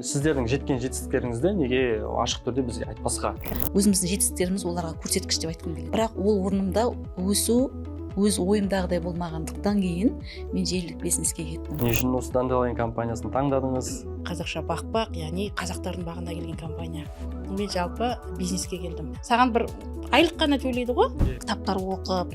Сіздердің жеткен жетістіктеріңізді неге ашық түрде бізге айтпасқа? Өзіміздің жетістіктеріміз оларға көрсеткіш деп айтқым келеді. Бірақ ол орнымда өсу өз ойымдағыдай болмағандықтан кейін мен желілік бизнеске кеттім. Не үшін осы Dandelion компаниясын таңдадыңыз? Қазақша бақбақ, яғни қазақтардың бағына келген компания. Мен жалпы бизнеске келдім. Саған бір айлық қана төлейді ғой. Кітаптар оқып,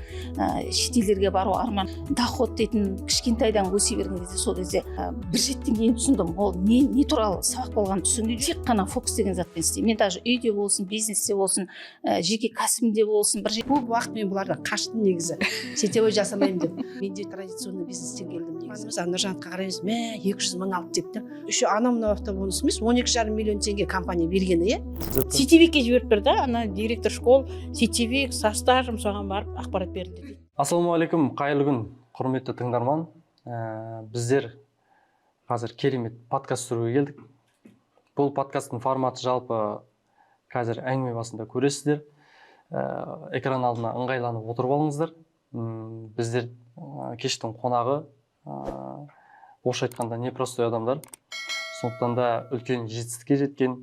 шетелдерге бару арман, доход дейтін кішкентайдан өсе берген кезде, сол кезде бір жеттен кейін түсіндім, ол не туралы сабақ болғанын түсінген. Тек қана фокус деген затпен істеймін мен, даже үйде болсын, бизнесте болсын, жеке кәсібімде болсын бір Көп уақыт мен бұлардан қаштым негізі, сетевой жасамаймын деп. Мен де традиционный бизнестен келдім негізі. Біз ана Нұржанатқа қараймыз, мә, 200 000 алды деп та. Еще анау мынау автобонус емес, 12,5 миллион теңге компания бергені, иә. Сетевикке жіберіп тұр да, ана директор школ, сетевик со стажем, соған барып ақпарат беріңдер дейді. Ассалаумағалейкум, қайырлы күн, құрметті тыңдарман. Біздер қазір керемет подкаст түсіруге келдік. Бұл подкасттың форматы жалпы қазір әңгіме басында көресіздер. Экран алдына ыңғайланып отырып алыңыздар. Біздер кештің қонағы, орысша айтқанда, непростой адамдар. Сондықтан да үлкен жетістікке жеткен,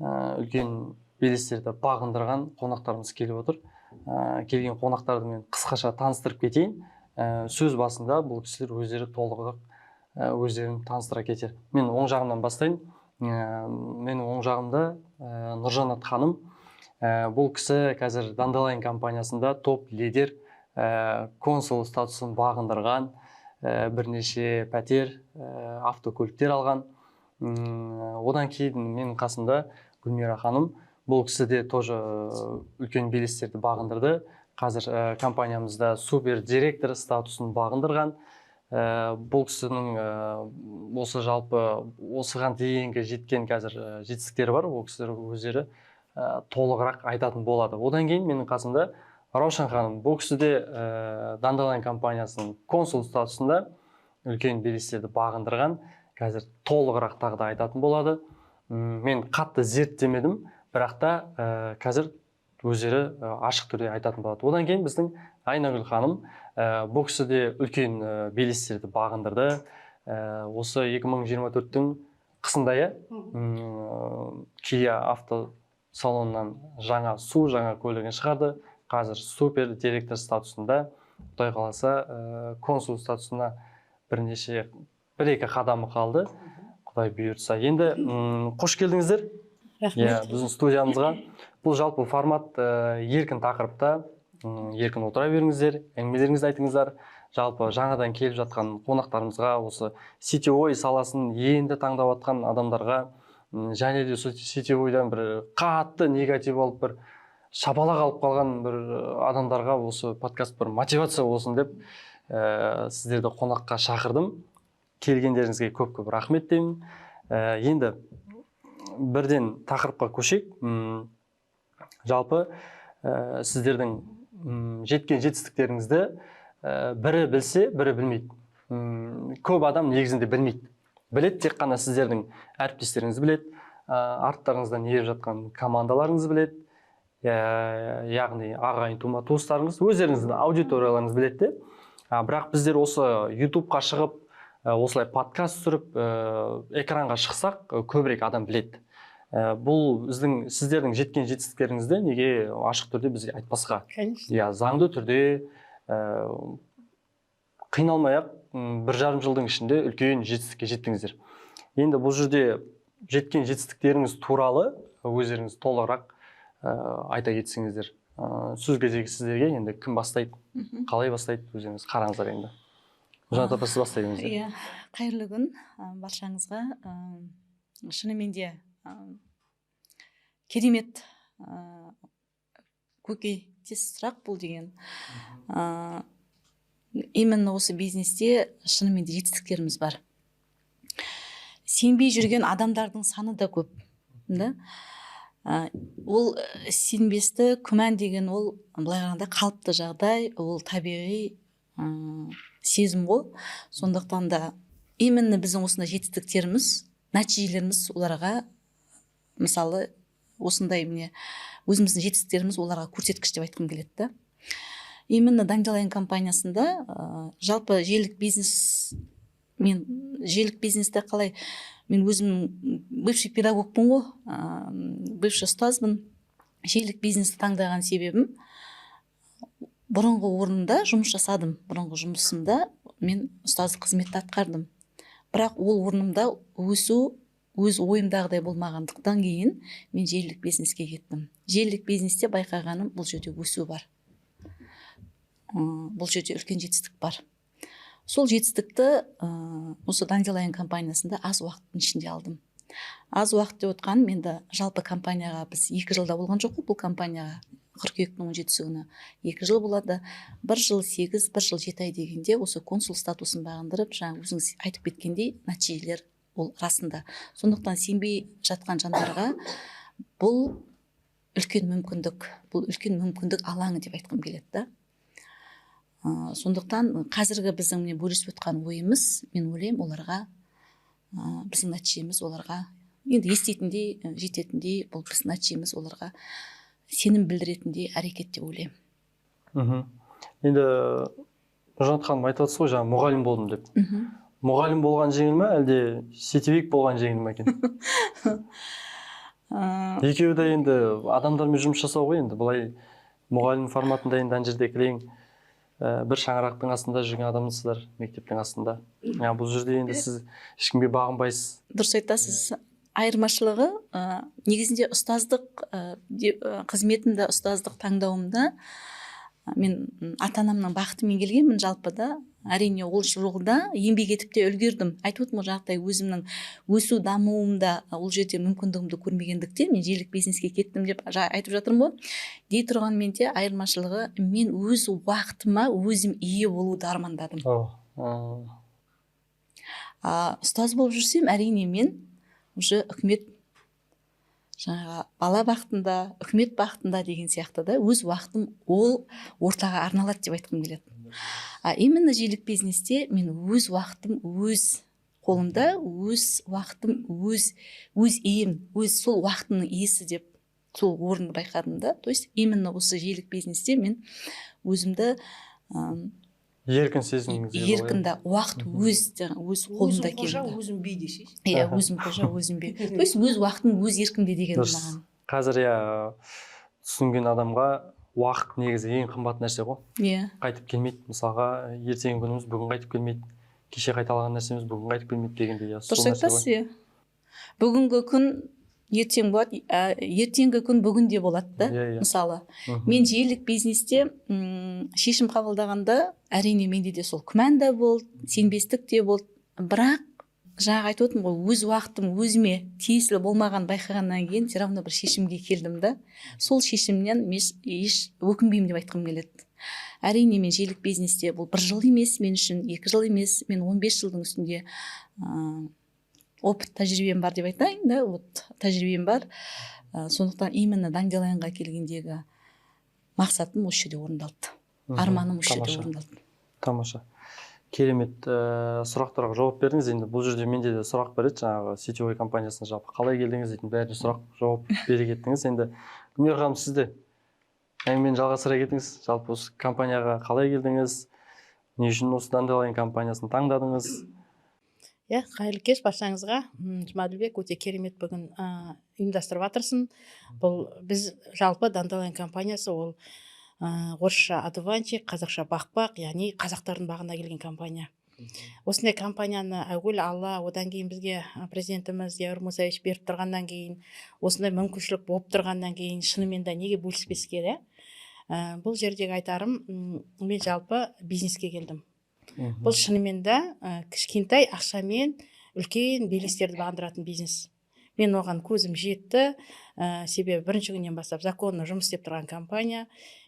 үлкен белестерді бағындырған қонақтарымыз келіп отыр. Келген қонақтарды мен қысқаша таныстырып кетейін. Сөз басында бұл кісілер өздері толығырақ өздерін таныстыра кетер. Мен оң жағымнан бастайын. Менің оң жағымда Нұржанат ханым. Бұл кісі қазір Dandelion компаниясында топ лидер, консул статусын бағындырған, бірнеше пәтер, автокөліктер алған. Одан кейін менің қасымда Гүлмира ханым. Бұл кісі де тоже үлкен белестерді бағындырды. Қазір компаниямызда супер директор статусын бағындырған. Бұл кісінің осы жалпы осыған дейінгі жеткен қазір жетістіктері бар. Ол кісілер өздері толығырақ айтатын болады. Одан кейін менің қасымда Раушан ханым. Бұл кісі де Dandelion компаниясының консул статусында үлкен белестерді бағындырған. Қазір толығырақ тағы да айтатын болады. Мен қатты зерттемедім, бірақ та қазір өздері ашық түрде айтатын болады. Одан кейін біздің Айнагүл ханым. Бұл кісі де үлкен белестерді бағындырды. Осы 2024-тің қысында, иә, Kia автосалонынан жаңа су жаңа көлігін шығарды. Қазір супер директор статусында, құдай қаласа, консул статусына бірнеше, бір екі қадамы қалды, құдай бұйыртса. Енді қош келдіңіздер. Рахмет. Иә, біздің студиямызға. Бұл жалпы формат еркін тақырыпта, еркін отыра беріңіздер, әңгімелеріңізді айтыңыздар. Жалпы жаңадан келіп жатқан қонақтарымызға, осы сетевой саласын енді таңдап жатқан адамдарға және де сол сетевойдан бір қатты негатив алып, бір шапалақ алып қалған бір адамдарға осы подкаст бір мотивация болсын деп сіздерді қонаққа шақырдым. Келгендеріңізге көп көп рахмет деймін. Енді бірден тақырыпқа көшейік. Жалпы сіздердің жеткен жетістіктеріңізді бірі білсе, бірі білмейді. Көп адам негізінде білмейді. Біледі тек қана сіздердің әріптестеріңіз біледі, арттарыңыздан еріп жатқан командаларыңыз біледі, яғни ағайын тума туыстарыңыз, өздеріңіздің аудиторияларыңыз біледі де. Бірақ біздер осы ютубқа шығып, осылай подкаст түсіріп, экранға шықсақ, көбірек адам біледі. Бұл біздің сіздердің жеткен жетістіктеріңізді неге ашық түрде бізге айтпасқа? Конечно. Иә, заңды түрде, қиналмай ақ 1,5 жылдың ішінде үлкен жетістікке жеттіңіздер. Енді бұл жерде жеткен жетістіктеріңіз туралы өздеріңіз толығырақ айта кетсеңіздер. Сөз кезегі сіздерге. Енді кім бастайды, қалай бастайды, өздеріңіз қараңыздар. Енді Жанат апа, сіз бастай беріңіздер. Иә, қайырлы күн баршаңызға. Шынымен де керемет, көкейтес сұрақ бұл деген. Именно осы бизнесте шынымен де жетістіктеріміз бар. Сенбей жүрген адамдардың саны да көп да. Ол сенбесті, күмән деген ол былай қарағанда қалыпты жағдай, ол табиғи сезім ғой. Сондықтан да именно біздің осындай жетістіктеріміз, нәтижелеріміз оларға, мысалы, осындай міне өзіміздің жетістіктеріміз оларға көрсеткіш деп айтқым келеді да. Именно Dandelion компаниясында, жалпы желілік бизнес, мен желілік бизнесте қалай Мен өзім бывший педагогпын ғой, бывший ұстазбын. Желілік бизнесті таңдаған себебім, бұрынғы орнымда жұмыс жасадым, бұрынғы жұмысымда мен ұстаздық қызметті атқардым, бірақ ол орнымда өсу өз ойымдағыдай болмағандықтан кейін мен желілік бизнеске кеттім. Желілік бизнесте байқағаным, бұл жерде өсу бар, бұл жерде үлкен жетістік бар. Сол жетістікті осы Данделайн компаниясында аз уақыттың ішінде алдым. Аз уақыт деп отқаным, енді жалпы компанияға біз 2 жылда болған жоқ қой. Бұл компанияға қыркүйектің 17-сі күні 2 жыл болады. Бір жыл 8, бір жыл 7 ай дегенде осы консул статусын бағындырып, жаңа өзіңіз айтып кеткендей, нәтижелер ол расында. Сондықтан сенбей жатқан жандарға бұл үлкен мүмкіндік, бұл үлкен мүмкіндік алаңы деп айтқым келеді да. Сондықтан қазіргі біздің міне бөлісіп отқан ойымыз, мен ойлаймын, оларға біздің нәтижеміз оларға енді еститіндей, жететіндей, бұл біздің нәтижеміз оларға сенім білдіретіндей әрекет деп ойлаймын. Енді Нұржанат ханым, айтып жатсыз ғой жаңа мұғалім болдым деп. Мұғалім болған жеңіл ма, әлде сетевик болған жеңіл ма екен? Екеуі де енді адамдармен жұмыс жасау ғой. Енді былай мұғалім форматында енді ана жерде кілең бір шаңырақтың астында жүрген адамсыздар, мектептің астында. Я, бұл жерде енді сіз ешкімге бағынбайсыз. Дұрыс айтасыз. Айырмашылығы негізінде ұстаздық қызметімді, ұстаздық таңдауымда мен ата анамның бақытымен келгенмін жалпы да. Әрине, ол жолда еңбек етіп те үлгердім. Айтып отырмын ғой, жаңағыдай өзімнің өсу дамуымда ол жерде мүмкіндігімді көрмегендіктен мен желілік бизнеске кеттім деп айтып жатырмын ғой. Дей тұрғанмен де, айырмашылығы, мен өз уақытыма өзім ие болуды армандадым. А ұстаз болып жүрсем, әрине, мен уже үкімет, жаңағы бала бақытында, үкімет бақытында деген сияқты да, өз уақытым ол ортаға арналады деп айтқым келеді. А именно желілік бизнесте мен өз уақытым өз қолымда, өз уақытым өз ием, өз сол уақытымның иесі деп сол орынды байқадым да. То есть именно осы желілік бизнесте мен өзімді Еркін сезінгіңіз келді ғой, иә? Еркін да, уақыт өз жаңағы өз қолымда Өзім қожа, екен да. өзім би десейші. Иә, өзім қожа, өзім би, то есть өз уақытым өз еркімде деген маған. Қазір, иә, түсінген адамға уақыт негізі ең қымбат нәрсе ғой. Қайтып келмейді. Мысалға, ертеңгі күніміз бүгін қайтып келмейді, кеше қайталаған нәрсеміз бүгін қайтып келмейді дегендей, иә, сол Дұрыс нәрсе айтасыз. ғой. Иә, бүгінгі күн ертең болады, ертеңгі күн бүгін де болады да. иә иә Мысалы, мен желілік бизнесте шешім қабылдағанда, әрине, менде де сол күмән да болды, сенбестік те болды, бірақ жаңағы айтып отырмын ғой, өз уақытым өзіме тиесілі болмағанын байқағаннан кейін все равно бір шешімге келдім да. Сол шешімнен мен еш өкінбеймін деп айтқым келеді. Әрине, мен желілік бизнесте бұл бір жыл емес мен үшін, 2 жыл емес, мен 15 жылдың үстінде опыт, тәжірибем бар деп айтайын да. Вот, тәжірибем бар. Сондықтан именно Данделайнға келгендегі мақсатым осы жерде орындалды, арманым осы жерде орындалды. Тамаша, керемет сұрақтарға жауап бердіңіз. Енді бұл жерде менде де сұрақ бар еді, жаңағы сетевой компаниясына жалпы қалай келдіңіз дейтін, бәріне сұрақ жауап бере кеттіңіз. Енді, Гүлмира ханым, сіз де әңгімені жалғастыра кетіңіз. Жалпы осы компанияға қалай келдіңіз, не үшін осы Данделайн компаниясын таңдадыңыз? Иә, қайырлы кеш баршаңызға. Жұмаділбек, өте керемет бүгін ұйымдастырып жатырсың. Бұл біз жалпы Данделайн компаниясы ол орысша одуванчик, қазақша бақбақ, яғни қазақтардың бағына келген компания. Осындай компанияны әуелі Алла, одан кейін бізге президентіміз Диар Мусаевич беріп тұрғаннан кейін, осындай мүмкіншілік болып тұрғаннан кейін, шынымен де неге бөліспеске, иә? Бұл жердегі айтарым, мен жалпы бизнеске келдім. Бұл шынымен де кішкентай ақшамен үлкен белестерді бағындыратын бизнес. Мен оған көзім жетті, себебі бірінші күннен бастап законно жұмыс істеп тұрған компания.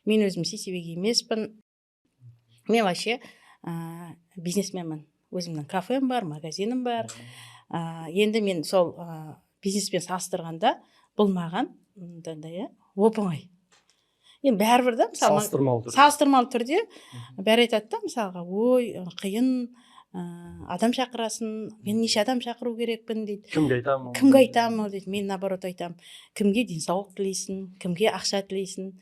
Мен өзім сетевик емеспін, мен вообще бизнесменмін, өзімнің кафем бар, магазинім бар. Енді мен сол бизнеспен салыстырғанда бұл маған мындай, иә, оп оңай енді бәрібір да, мысалы, Салыстырмалы түрде. Салыстырмалы түрде бәрі айтады да, мысалға, ой, қиын, адам шақырасың, мен неше адам шақыру керекпін дейді. Кімге айтамын? Кімге айтамын дейді. Мен наоборот айтамын: кімге денсаулық тілейсің, кімге ақша тілейсің,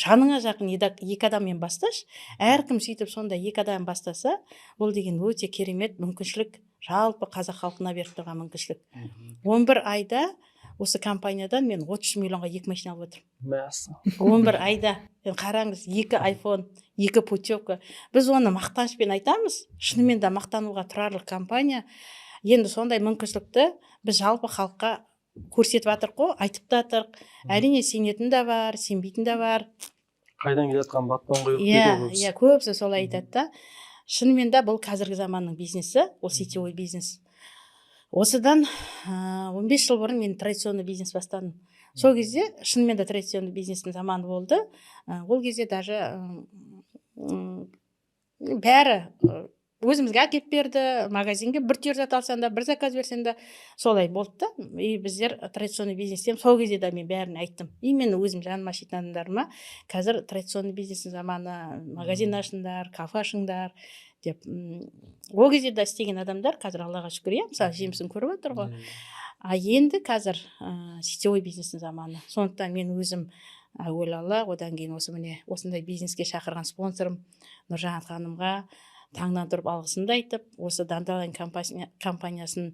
жаныңа жақын екі адаммен басташы. Әркім сөйтіп сондай екі адам бастаса, бұл деген өте керемет мүмкіншілік. Жалпы қазақ халқына беріп тұрған мүмкіншілік. 11 айда осы компаниядан мен 33 миллионға екі машина алып отырмын. Мәссаған. 11 айда. Енді қараңыз, екі айфон, екі путевка. Біз оны мақтанышпен айтамыз, шынымен де мақтануға тұрарлық компания. Енді сондай мүмкіншілікті біз жалпы халыққа көрсетіп жатырық қой, айтып та жатырық. Әрине, сенетін де бар, сенбейтін де бар. Қайдан келе жатқан батпан құйрық Иә. дейді ғой көбісі. Иә, көбісі солай айтады да. Шынымен де, бұл қазіргі заманның бизнесі, ол сетевой бизнес. Осыдан 15 жыл бұрын мен традиционный бизнес бастадым. Сол кезде шынымен де традиционный бизнестің заманы болды. Ол кезде даже бәрі өзімізге әкеліп берді, магазинге бір түйір зат алсаң да, бір заказ берсең де, солай болды да. И біздер традиционный бизнестен, сол кезде де мен бәрін айттым, именно өзім жаныма ашитын адамдарыма: «Қазір традиционный бизнестің заманы, магазин ашыңдар, кафе ашыңдар», — деп. Ол кезде де істеген адамдар қазір, Аллаға шүкір, иә, мысалы, жемісін көріп отыр ғой. А енді қазір сетевой бизнестің заманы. Сондықтан мен өзім әуелі Алла, одан кейін осы, міне, осындай бизнеске шақырған спонсорым Нұржанат ханымға таңнан тұрып алғысымды айтып, осы Дандалайн компаниясын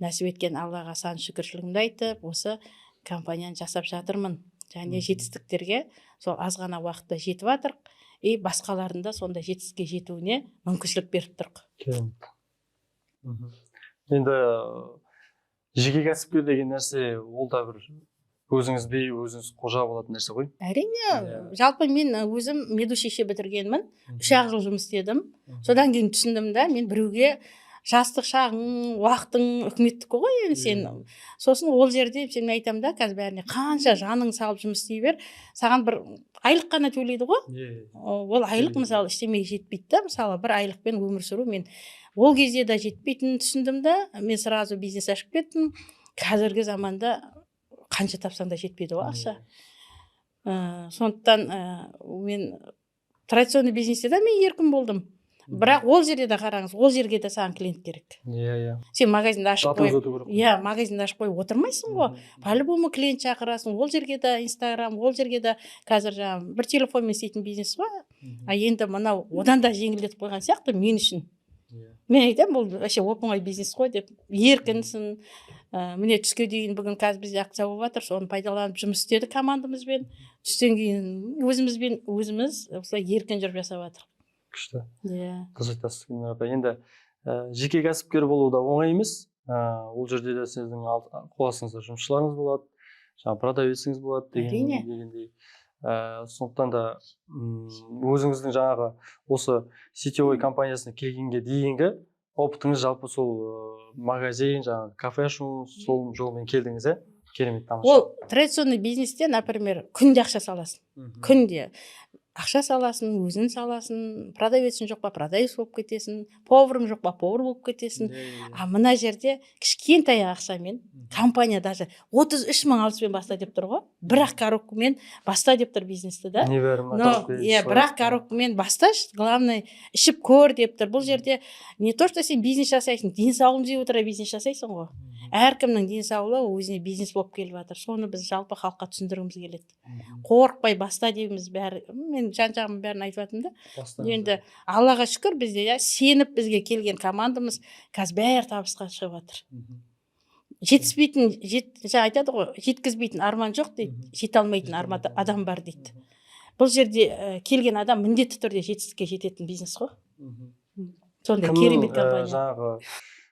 нәсіп еткен Аллаға сан шүкіршілігімді айтып, осы компанияны жасап жатырмын және жетістіктерге сол аз ғана уақытта жетіп жатырық и басқалардың да сондай жетістікке жетуіне мүмкіншілік беріп тұрық. Керемет. Енді жеке кәсіпкер деген нәрсе, ол да бір өзіңіз би, өзіңіз қожа болатын нәрсе ғой. Әрине. Иә. Жалпы мен өзім медучилище бітіргенмін, 3-ақ жыл жұмыс істедім. Содан кейін түсіндім да, мен біреуге жастық шағың, уақытың үкіметтікі ғой енді сен. Сосын ол жерде сен, мен айтамын да қазір бәріне: қанша жаның салып жұмыс істей бер, саған бір айлық қана төлейді ғой. Ол айлық Төлейді. мысалы, ештемеге жетпейді да. Мысалы, бір айлықпен өмір сүру, мен ол кезде де жетпейтінін түсіндім да, мен сразу бизнес ашып кеттім. Қазіргі заманда қанша тапсаң да жетпейді ғой ақша. Сондықтан мен традиционный бизнесте де мен еркін болдым, бірақ ол жерде де, қараңыз, ол жерге де саған клиент керек. иә иә Сен магазинді ашып Сатып қойып өту керек. Иә, магазинді ашып қойып отырмайсың ғой. По любому клиент шақырасың ол жерге де. Инстаграм, ол жерге де қазір жаңағы бір телефонмен істейтін бизнес қой. А енді мынау одан да жеңілдетіп қойған сияқты мен үшін. Мен айтамын, бұл вообще оп оңай бизнес қой деп. Еркінсің. Міне, түске дейін бүгін, қазір бізде акция болып жатыр, соны пайдаланып жұмыс істедік командамызбен. Түстен кейін өзімізбен өзіміз осылай еркін жүріп жасап жатырмық. Күшті. Иә. Дұрыс айтасыз, Гүлнар апай. Енді жеке кәсіпкер болу да оңай емес. Ол жерде де сіздің қол астыңызда жұмысшыларыңыз болады, жаңағы продавеціңіз болады деген Әрине. дегендей. Сондықтан да өзіңіздің жаңағы осы сетевой компаниясына келгенге дейінгі опытыңыз жалпы сол магазин, жаңағы кафе ашу, сол жолмен келдіңіз, иә? Керемет, тамаша. Ол традиционный бизнесте, например, күнде ақша саласың. Күнде ақша саласың, өзің саласың, продавецің жоқ па, продавец болып кетесің, поварың жоқ па, повар болып кетесің. Иә, иә, иә. А мына жерде кішкентай ақшамен, компания даже 33 мың алыспен баста деп тұр ғой, бір ақ коробкамен баста деп тұр бизнесті да. Небәрі Но коробка. Иә, бір ақ коробкамен басташы, главное, ішіп көр деп тұр. Бұл жерде не то что сен бизнес жасайсың, денсаулығын түзей отыра бизнес жасайсың ғой. Әркімнің денсаулығы өзіне бизнес болып келіп жатыр. Соны біз жалпы халыққа түсіндіргіміз келеді. Қорықпай баста дейміз. Бәрі, мен жан жағымның бәрін айтып жатырмын да. Енді Аллаға шүкір, бізде, иә, сеніп бізге келген командамыз қазір бәрі табысқа шығып жатыр. Жетіспейтін жаңа айтады ғой, жеткізбейтін арман жоқ дейді, жете алмайтын арман адам бар дейді. Бұл жерде келген адам міндетті түрде жетістікке жететін бизнес қой. Сондай Кімнің керемет компания. жаңағы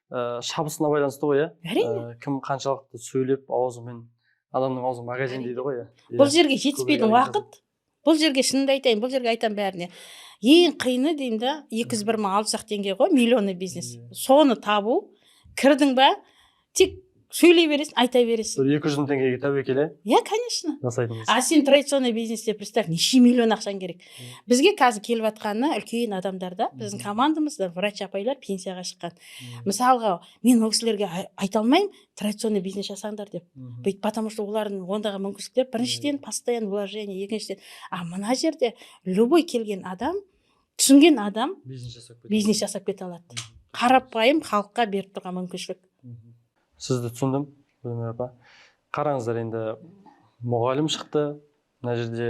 шабысына байланысты ғой, иә? Әрине. Кім қаншалықты сөйлеп аузымен, адамның аузы магазин дейді ғой, иә. Бұл жерге жетіспейтін Көбірек. уақыт. Бұл жерге, шынымды айтайын, бұл жерге айтамын бәріне, ең қиыны деймін да, 201 600 ақ теңге ғой миллионный бизнес. Соны табу. Кірдің ба, тек сөйлей бересің, айта бересің. Бір 200 000 теңгеге тәуекел, иә, Иә, конечно. жасайтынбыз. А сен традиционный бизнесте, представь, неше миллион ақшаң керек. Бізге қазір келіп жатқаны үлкен адамдар да, біздің командамызда врач апайлар, пенсияға шыққан. Мысалға, мен ол кісілерге айта алмаймын традиционный бизнес жасаңдар деп. Бүйтіп, потому что олардың ондағы мүмкіншіліктер, біріншіден, постоянно вложение, екіншіден, а мына жерде любой келген адам, түсінген адам бизнес жасап кетеді. Бизнес жасап кете алады. Қарапайым халыққа беріп тұрған мүмкіншілік. Сізді түсіндім, Гүлмира апа. Қараңыздар, енді мұғалім шықты мына жерде,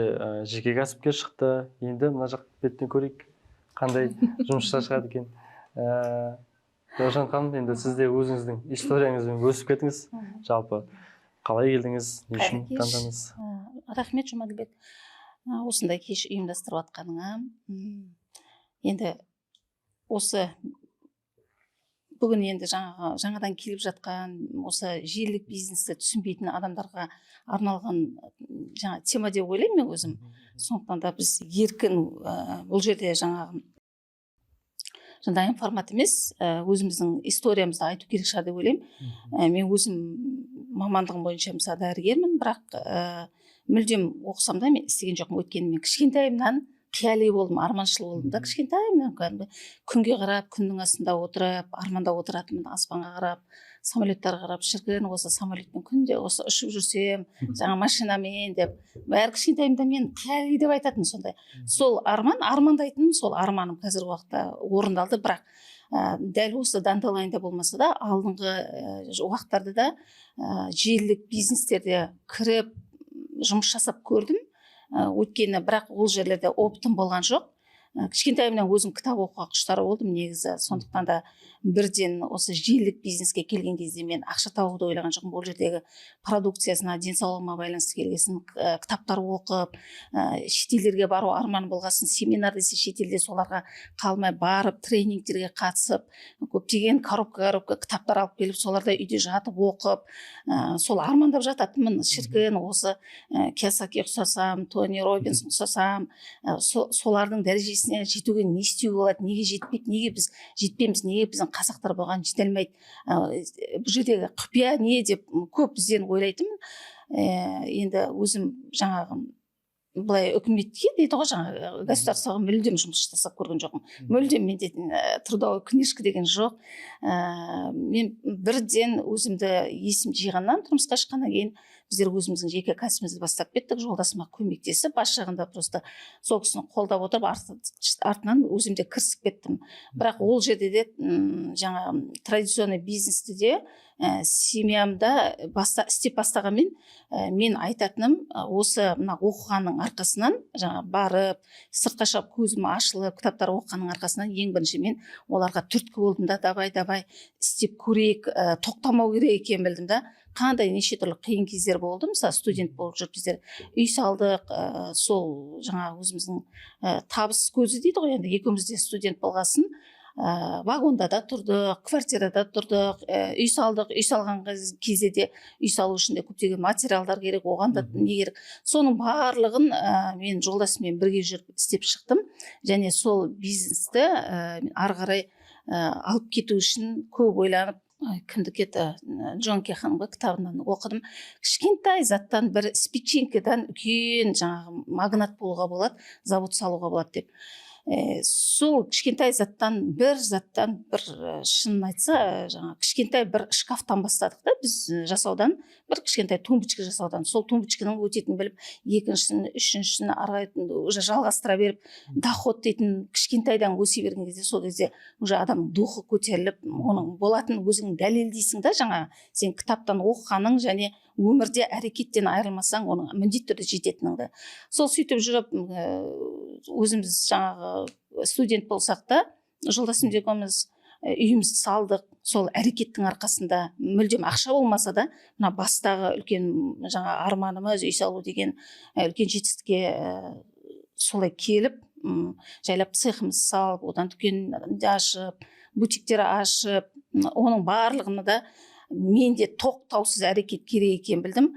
жеке кәсіпкер шықты. Енді мына жақ беттен көрейік, қандай жұмысшылар шығады екен. Раушан ханым, енді сіз де өзіңіздің историяңызбен бөлісіп кетіңіз. Жалпы қалай келдіңіз, не үшін Қайырлы кеш. таңдадыңыз? Рахмет, Жұмаділбек, осындай кеш ұйымдастырып жатқаныңа. Енді осы бүгін енді жаңағы жаңадан келіп жатқан, осы желілік бизнесті түсінбейтін адамдарға арналған жаңа тема деп ойлаймын мен өзім. Сондықтан да біз еркін, бұл жерде жаңағы дайын формат емес, өзіміздің историямызды айту керек шығар деп ойлаймын. Мен өзім мамандығым бойынша, мысалы, дәрігермін, бірақ мүлдем оқысам да, мен істеген жоқпын, өйткені мен кішкентайымнан қияли болдым, арманшыл болдым да. Кішкентайымнан кәдімгі күнге қарап, күннің астында отырып армандап отыратынмын, аспанға қарап, самолеттарға қарап: шіркін, осы самолетпен күнде осы ұшып жүрсем, жаңа машинамен деп. Бәрі кішкентайымда мен қияли деп айтатын сондай. Сол арман армандайтыным, сол арманым қазіргі уақытта орындалды. Бірақ дәл осы Данталайнда болмаса да, алдыңғы уақыттарда да желілік бизнестерде кіріп жұмыс жасап көрдім. Өйткені бірақ ол жерлерде опытым болған жоқ. Кішкентайымнан өзім кітап оқуға құштар болдым негізі. Сондықтан да бірден осы желілік бизнеске келген кезде мен ақша табуды ойлаған жоқпын. Ол жердегі продукциясына, денсаулығыма байланысты келгесін, кітаптар оқып, шетелдерге бару арман болғасын, семинар десе шетелде, соларға қалмай барып, тренингтерге қатысып, көптеген коробка коробка кітаптар алып келіп, соларда үйде жатып оқып, сол армандап жататынмын: шіркін, осы Кийосаки ұқсасам, Тони Роббинс ұқсасам, солардың дәрежесіне жетуге не істеуге болады, неге жетпейді, неге біз жетпейміз, неге біздің қазақтар бұған жете алмайды, бұл жердегі құпия не деп көп ізденіп ойлайтынмын. Енді өзім жаңағы былай үкіметке дейді ғой, жаңағы государствоға мүлдем жұмыс жасап көрген жоқпын, мүлдем менде трудовой книжка деген жоқ. Мен бірден өзімді есім жиғаннан, тұрмысқа шыққаннан кейін біздер өзіміздің жеке кәсібімізді бастап кеттік. Жолдасыма көмектесіп, бас жағында просто сол кісіні қолдап отырып, артынан өзім де кірісіп кеттім. Бірақ ол жерде де жаңағы традиционный бизнесті де семьямда баста, істеп бастағанмен, мен айтатыным, осы мына оқығанның арқасынан, жаңа барып сыртқа шығып, көзім ашылып, кітаптар оқығанның арқасынан ең бірінші мен оларға түрткі болдым да: давай, давай, істеп көрейік, тоқтамау керек екенін білдім да. Қандай неше түрлі қиын кездер болды. Мысалы, студент болып жүріп біздер үй салдық, сол жаңағы өзіміздің табыс көзі дейді ғой енді, екеуміз де студент болғасын, вагонда да тұрдық, квартирада тұрдық, үй салдық. Үй салған кезде де үй салу үшін де көптеген материалдар керек, оған да не керек, соның барлығын мен жолдасыммен бірге жүріп істеп шықтым. Және сол бизнесті мен ары қарай алып кету үшін көп ойланып, ой, кімдікі еді, Джон Кехоның ба кітабынан оқыдым: кішкентай заттан, бір печенькадан үлкен жаңағы магнат болуға болады, завод салуға болады деп. Сол кішкентай заттан, бір заттан, бір шынын айтса, жаңағы кішкентай бір шкафтан бастадық та біз, жасаудан, бір кішкентай тумбочка жасаудан. Сол тумбочканың өтетінін біліп, екіншісін, үшіншісін, ары қарай уже жалғастыра беріп, доход дейтін кішкентайдан өсе берген кезде, сол кезде уже адамның духы көтеріліп, оның болатын өзің дәлелдейсің да. Жаңа сен кітаптан оқығаның және өмірде әрекеттен айырылмасаң, оның міндетті түрде жететініңді. Сол сөйтіп жүріп, өзіміз жаңағы студент болсақ та, жолдасым екеуміз үйімізді салдық. Сол әрекеттің арқасында, мүлдем ақша болмаса да, мына бастағы үлкен жаңа арманымыз үй салу деген үлкен жетістікке солай келіп, жайлап цехымызды салып, одан дүкен ашып, бутиктер ашып, оның барлығына да менде тоқтаусыз әрекет керек екенін білдім.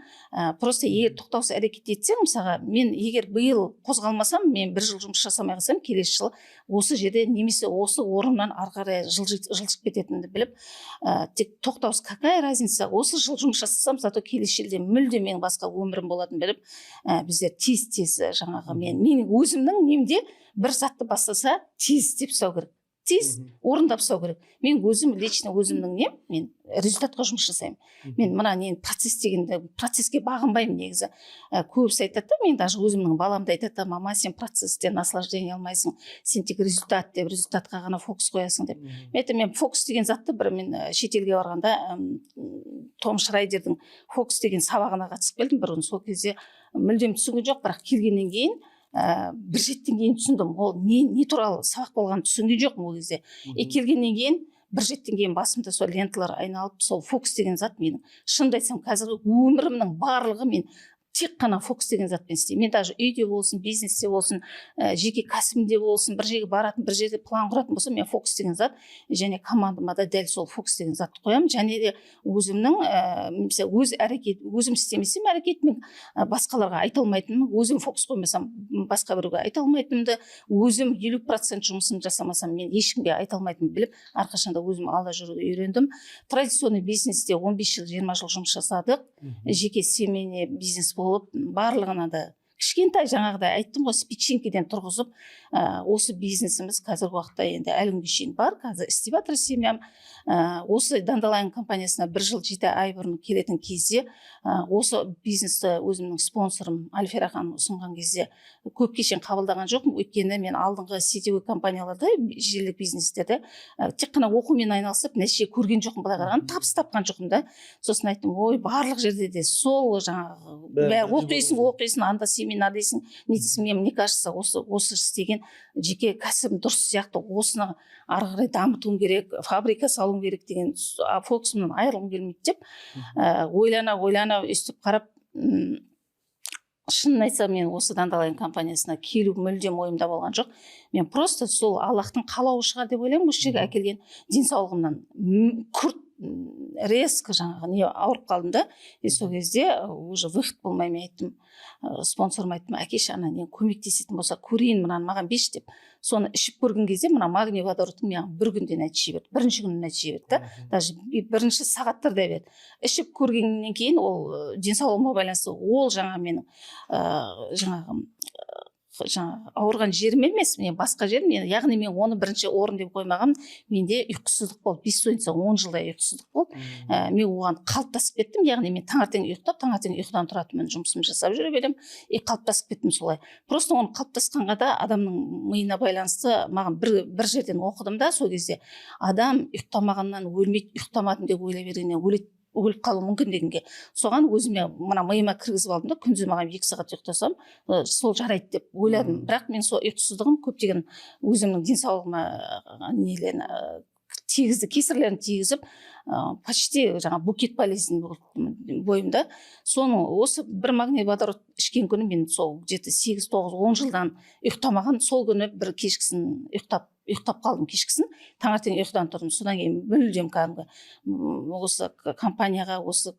Просто егер тоқтаусыз әрекет етсең, мысалға, мен егер биыл қозғалмасам, мен бір жыл жұмыс жасамай қалсам, келесі жылы осы жерде немесе осы орнымнан ары қарай жылжып кететінімді біліп, тек тоқтаусыз, какая разница, осы жыл жұмыс жасасам, зато келесі жылде мүлде менің басқа өмірім болатынын біліп, біздер тез тез жаңағы мен өзімнің немде бір затты бастаса, тез істеп тастау керек, тез орындап тастау керек. Мен өзім лично өзімнің нем, мен результатқа жұмыс жасаймын. Мен мына нені, процесс дегенде, процесске бағынбаймын негізі. Көбісі айтады да, мен даже өзімнің балам да айтады да: «Мама, сен процесстен наслаждение алмайсың, сен тек результат деп, результатқа ғана фокус қоясың», — деп. Мен айтамын, мен фокус деген затты бір мен шетелге барғанда Том Шрайдердің фокус деген сабағына қатысып келдім бір күні. Сол кезде мүлдем түсінген жоқ, бірақ келгеннен кейін, бір жеттен кейін түсіндім. Ол не туралы сабақ болғанын түсінген жоқпын ол кезде. И келгеннен кейін Бір жеттен кейін басымда сол ленталар айналып, сол фокус деген зат менің, шынымды айтсам, қазіргі өмірімнің барлығы мен тек қана фокус деген затпен істеймін. Мен даже үйде болсын, бизнесте болсын, жеке кәсібімде болсын, бір жерге баратын, бір жерде план құратын болсам, мен фокус деген зат және командама да дәл сол фокус деген затты қоямын. Және де өзімнің мысалы, өз әрекет, өзім істемесем әрекетіммен, басқаларға айта алмайтынымды, өзім фокус қоймасам, басқа біреуге айта алмайтынымды, өзім 50% жұмысымды жасамасам, мен ешкімге айта алмайтынымды біліп, әрқашанда өзім алда жүруді үйрендім. Традиционный бизнесте 15 жыл, 20 жыл жұмыс жасадық. Жеке семейный бизнес болып, барлығына да кішкентай, жаңағыдай айттым ғой, с печенькеден тұрғызып, осы бизнесіміз қазіргі уақытта енді әлі күнге шейін бар, қазір істеп жатыр семьям. Осы Дандалайн компаниясына бір жыл 7 ай бұрын келетін кезде, осы бизнесті өзімнің спонсорым Альфира ханым ұсынған кезде көпке шейін қабылдаған жоқпын. Өйткені мен алдыңғы сетевой компанияларда, желілік бизнестерде тек қана оқумен айналысып, нәтиже көрген жоқпын, былай қарағанда табыс тапқан жоқпын да. Сосын айттым: «Ой, барлық жерде де сол жаңағы Бәрі бәрі бірдей. оқисың, оқисың, анда семинар дейсің, не дейсің». Мен, мне кажется, осы істеген жеке кәсібім дұрыс сияқты, осыны ары қарай дамытуым керек, фабрика салуым керек деген фокусымнан айырылғым келмейді деп, ойлана ойлана өйстіп қарап, шынын айтсам, мен осы Дандалайн компаниясына келу мүлдем ойымда болған жоқ. Мен просто сол Аллахтың қалауы шығар деп ойлаймын осы жерге әкелген. Денсаулығымнан күрт, резко жаңағы не, ауырып қалдым да. И сол кезде уже выход болмай, мен айттым, спонсорыма айттым: «Әкеші, ана не көмектесетін болса көрейін, мынаны маған берші», — деп. Соны ішіп көрген кезде мына магний водородтың маған бір күнде нәтиже берді, бірінші күні нәтиже берді да, даже бірінші сағаттарда берді. Ішіп көргеннен кейін ол денсаулығыма байланысты, ол жаңа менің жаңағы жаңағы ауырған жерім емес, мен басқа жерім мен, яғни мен оны бірінші орын деп қоймағанмын. Менде ұйқысыздық болды, бессонница, 10 жылдай ұйқысыздық болды. Мен оған қалыптасып кеттім, яғни мен таңертең ұйықтап, таңертең ұйқыдан тұратынмын, жұмысымды жасап жүре беремін и қалыптасып кеттім солай. Просто оны қалыптасқанға да адамның миына байланысты. Маған бір жерден оқыдым да сол кезде: адам ұйықтамағаннан өлмейді, ұйықтамадым деп ойлай бергеннен өледі, өліп қалуы мүмкін дегенге. Соған өзіме мына миыма кіргізіп алдым да, күндіз маған 2 сағат ұйықтасам, сол жарайды деп ойладым. Бірақ мен сол ұйқысыздығым көптеген өзімнің денсаулығыма нелерін тигізді, кесірлерін тигізіп, почти жаңа букет болезнь болды бойымда. Соны осы бір магний водород ішкен күні мен сол где то 8, 9, 10 жылдан ұйықтамаған, сол күні бір кешкісін ұйықтап қалдым. Кешкісін таңертең ұйқыдан тұрдым. Содан кейін мүлдем кәдімгі осы компанияға, осы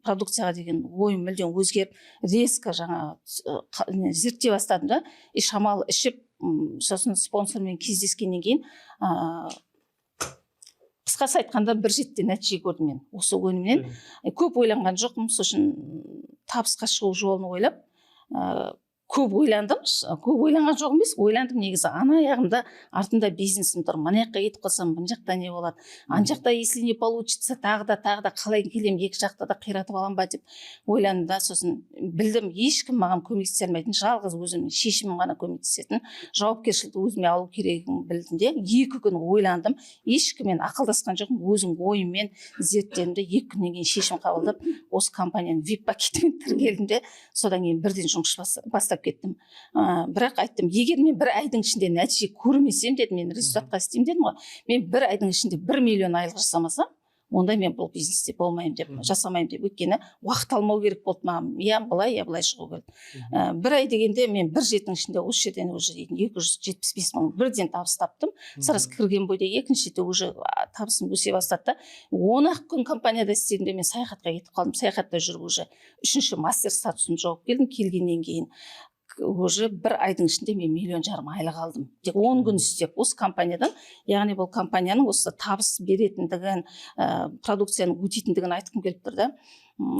продукцияға деген ойым мүлдем өзгеріп, резко жаңа не, зерттей бастадым да. И шамалы ішіп, сосын спонсормен кездескеннен кейін, қысқасы айтқанда, бір жетіде нәтиже көрдім мен осы өнімнен. Көп ойланған жоқпын. Сосын табысқа шығу жолын ойлап, көп ойландым. Көп ойланған жоқ емес, ойландым негізі. Ана аяғымда, артымда бизнесім тұр, мына жаққа кетіп қалсам, мына жақта не болады, ана жақта если не получится, тағы да, тағы да қалай келемін, екі жақта да қиратып аламын ба деп ойландым да. Сосын білдім, ешкім маған көмектесе алмайтын, жалғыз өзімнің шешімім ғана көмектесетін, жауапкершілікті өзіме алу керегін білдім де. 2 күн ойландым, ешкіммен ақылдасқан жоқпын, өзім ойыммен зерттедім де, 2 күннен кейін шешім қабылдап, осы компанияның вип пакетімен тіркелдім де, содан кейін бірден жұмыс бастап кеттім. Бірақ айттым: «Егер мен бір айдың ішінде нәтиже көрмесем, — дедім, — мен результатқа істеймін дедім ғой, мен бір айдың ішінде 1 миллион айлық жасамасам, онда мен бұл бизнесте болмаймын», — деп, жасамаймын деп. Өйткені уақыт алмау керек болды маған, я былай, я былай шығу керек. Бір ай дегенде мен бір жетінің ішінде осы жерден уже дейтін 275 000 бірден табыс таптым сразу кірген бойда. Екінші жерде уже табысым өсе бастады да. 10 ақ күн компанияда істедім де, мен саяхатқа кетіп қалдым. Саяхатта жүріп уже үшінші мастер статусын жауып келдім. Келгеннен кейін уже бір айдың ішінде мен 1,5 миллион айлық алдым тек 10 күн істеп осы компаниядан. Яғни бұл компанияның осы табыс беретіндігін, продукцияның өтетіндігін айтқым келіп тұр да.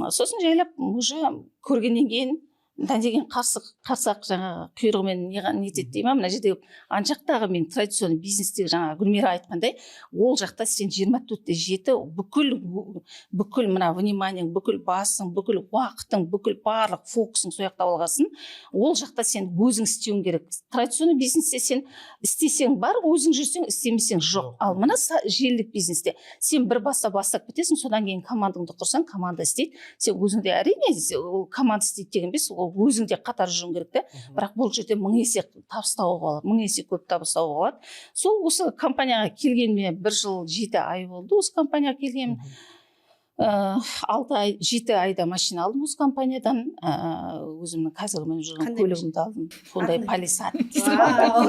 Сосын жайлап уже көргеннен кейін деген қарсақ, қарсақ жаңағы құйрығымен нетеді дей ма. Мына жерде, ана жақтағы мен традиционный бизнестегі, жаңағы Гүлмира айтқандай, ол жақта сен 24/7 бүкіл мына вниманиең, бүкіл басың, бүкіл уақытың, бүкіл барлық фокусың сол жақта болғасын, ол жақта сен өзің істеуің керек. Традиционный бизнесте сен істесең бар, өзің жүрсең, істемесең жоқ. Ал мына желілік бизнесте сен бір бастап бастап кетесің, содан кейін командаңды құрсаң, команда істейді. Сен өзің де, әрине, ол команда істейді деген емес, ол Ол өзің де қатар жүруің керек та. Бірақ бұл жерде мың есе табыс табуға болады, мың есе көп табыс табуға болады. Сол осы компанияға келгеніме 1 жыл 7 ай болды. Осы компанияға келгенім 6 ай, 7 айда машина алдым осы компаниядан. Өзімнің қазіргі мініп жүрген Қандай? көлігімді алдым, Хундай Қандай? Палисад. Вау.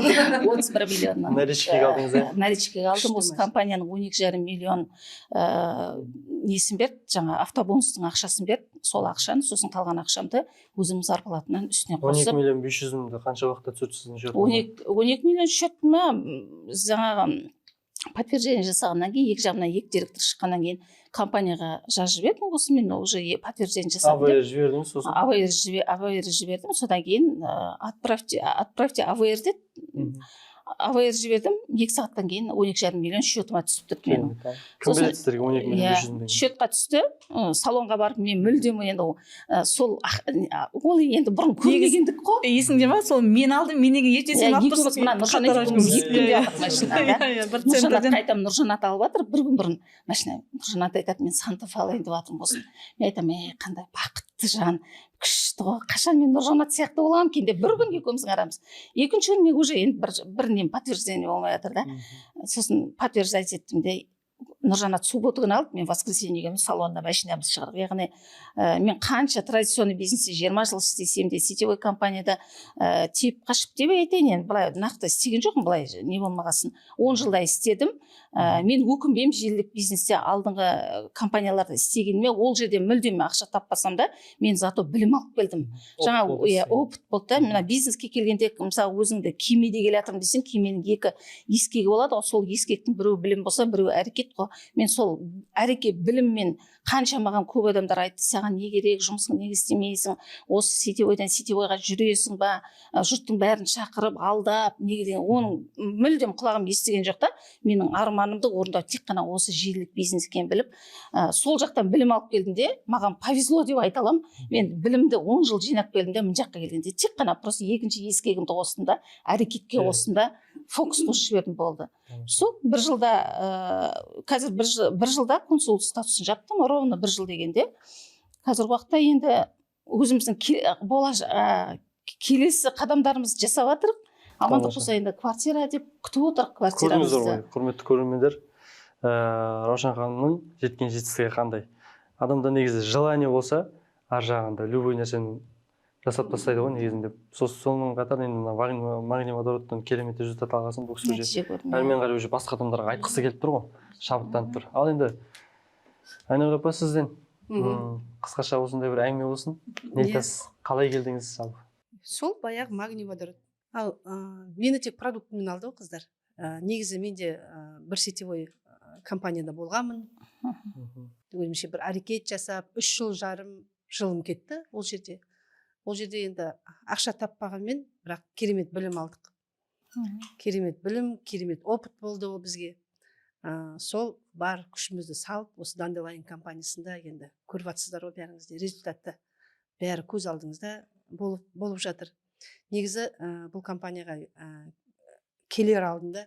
31 миллионнан. Наличкаға алдыңыз, иә? Наличкаға алдым. Күшті Осы машина. компанияның 12,5 миллион несін берді, жаңа автобонустың ақшасын берді. Сол ақшаны, сосын қалған ақшамды өзімнің зарплатамнан үстіне он екі қосып. миллион бес жүз мыңды қанша уақытта түсірді сіздің счетыңызға? 12 миллион счетыма жаңағы подтверждение жасағаннан кейін, екі жағымнан екі директор шыққаннан кейін компанияға жазып жібердім, осы мен уже подтверждение жасадым деп. АВР жібердіңіз сосын? АВР жібердім. Содан кейін отправьте АВР деді. АВР жібердім, 2 сағаттан кейін 12,5 миллион счетыма түсіп тұрды менің. Керемет, а. Кім Сосын- біледі сіздерге 12 миллион Иә, бес жүз мың теңге? Счетқа түсті. Салонға барып мен мүлдем енді ол, ол енді бұрын көрмегендік қой. Есіңде ма, сол мен алдым, менен кейін ертең Иә, сен алып екеуміз тұрсың. мына Нұржан Қатар екеуміз жүрміз. 2 күнде Иә, алдық машинаны, да. иә, бір Нұржанатқа центрден. айтамын, Нұржанат алып жатыр бір күн бұрын машина. Нұржанат айтады: «Мен Санта-Фе алайын деп жатырмын осыны». Мен айтамын: «Ей, қандай бақытты жан, күшті ғой, қашан мен Нұржанат сияқты боламын екен», — деп. Бір күн екеуміздің арамыз, екінші күн мен уже енді бір нем подтверждение болмай жатыр да. Сосын подтверждать еттім де, Нұржанат суббота күні алды, мен воскресенье күні салонына машинамызды шығардық. Яғни мен қанша традиционный бизнесте 20 жыл істесем де, сетевой компанияда тиіп қашып деп айтайын, енді былай нақты істеген жоқпын, былай не болмағасын, 10 жылдай істедім. Мен өкінбеймін желілік бизнесте алдыңғы компанияларда істегеніме. Ол жерде мүлдем ақша таппасам да, мен зато білім алып келдім жаңа. Опыт болды Иә, сізге. опыт болды да. Мына бизнеске келгенде, мысалы, өзіңді кемеде келе жатырмын десең, кеменің екі ескегі болады ғой. Сол ескектің біреуі білім болса, біреуі әрекет қой. Мен сол әрекет, біліммен қанша маған көп адамдар айтты: «Саған не керек, жұмысың неге істемейсің, осы сетевойдан сетевойға жүресің ба, жұрттың бәрін шақырып алдап неге?» — деген. Оның мүлдем құлағым естіген жоқ та. Менің арманымды орындау тек қана осы желілік бизнес екенін біліп, сол жақтан білім алып келдім де, маған повезло деп айта аламын. Мен білімді 10 жыл жинап келдім де, мына жаққа келгенде тек қана просто екінші ескегімді қостым да, әрекетке қостым да, фокус қосып жібердім, болды. Сол бір жылда, қазір бір жылда консул статусын жаптым, ровно бір жыл дегенде. Қазіргі уақытта енді өзіміздің келесі қадамдарымызды жасап жатырық, амандық Тамаша. болса. Енді квартира деп күтіп отырық Көрдіңіздер квартирамызды. ғой, құрметті көрермендер, Раушан ханымның жеткен жетістігі қандай. Адамда негізі желание болса, ар жағында любой нәрсені жасап тастайды ғой негізінде. Сонымен қатар енді мына магний водородтан керемет результат алған соң бұл кісі уже Нәтиже көрдім, иә. әрмен қарай уже басқа адамдарға айтқысы келіп тұр ғой, шабыттанып тұр. Ал енді, Айнагүл апа, сізден қысқаша осындай бір әңгіме болсын. Не айтасыз, қалай келдіңіз жалпы? Сол баяғы магний водород. Ал мені тек продуктымен алды ғой қыздар. Негізі мен де бір сетевой компанияда болғанмын. Өзімше бір әрекет жасап, 3 жыл жарым жылым кетті ол жерде. Ол жерде енді ақша таппағанмен, бірақ керемет білім алдық. Керемет білім, керемет опыт болды ол бізге. Сол бар күшімізді салып, осы Данделайн компаниясында енді көріп жатсыздар ғой бәріңіз де результатты, бәрі көз алдыңызда болып жатыр. Негізі бұл компанияға келер алдында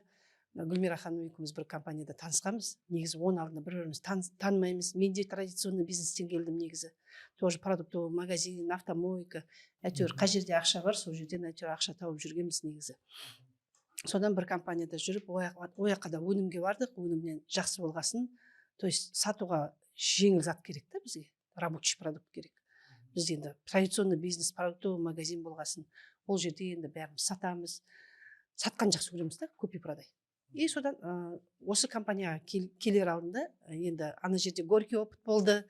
Гүлмира ханым екеуміз бір компанияда танысқанбыз. Негізі оның алдында бір бірімізді танымаймыз. Мен де традиционный бизнестен келдім негізі, тоже продуктовый магазин, автомойка, әйтеуір қай жерде ақша бар, сол жерден әйтеуір ақша тауып жүргенбіз негізі. Содан бір компанияда жүріп, ол жаққа да өнімге бардық. Өнімнен жақсы болғасын, то есть сатуға жеңіл зат керек та бізге, рабочий продукт керек. Біз енді традиционный бизнес, продуктовый магазин болғасын, ол жерде енді бәріміз сатамыз, сатқан жақсы көреміз да, купи продай. И содан осы компанияға келер алдында енді ана жерде горький опыт болды,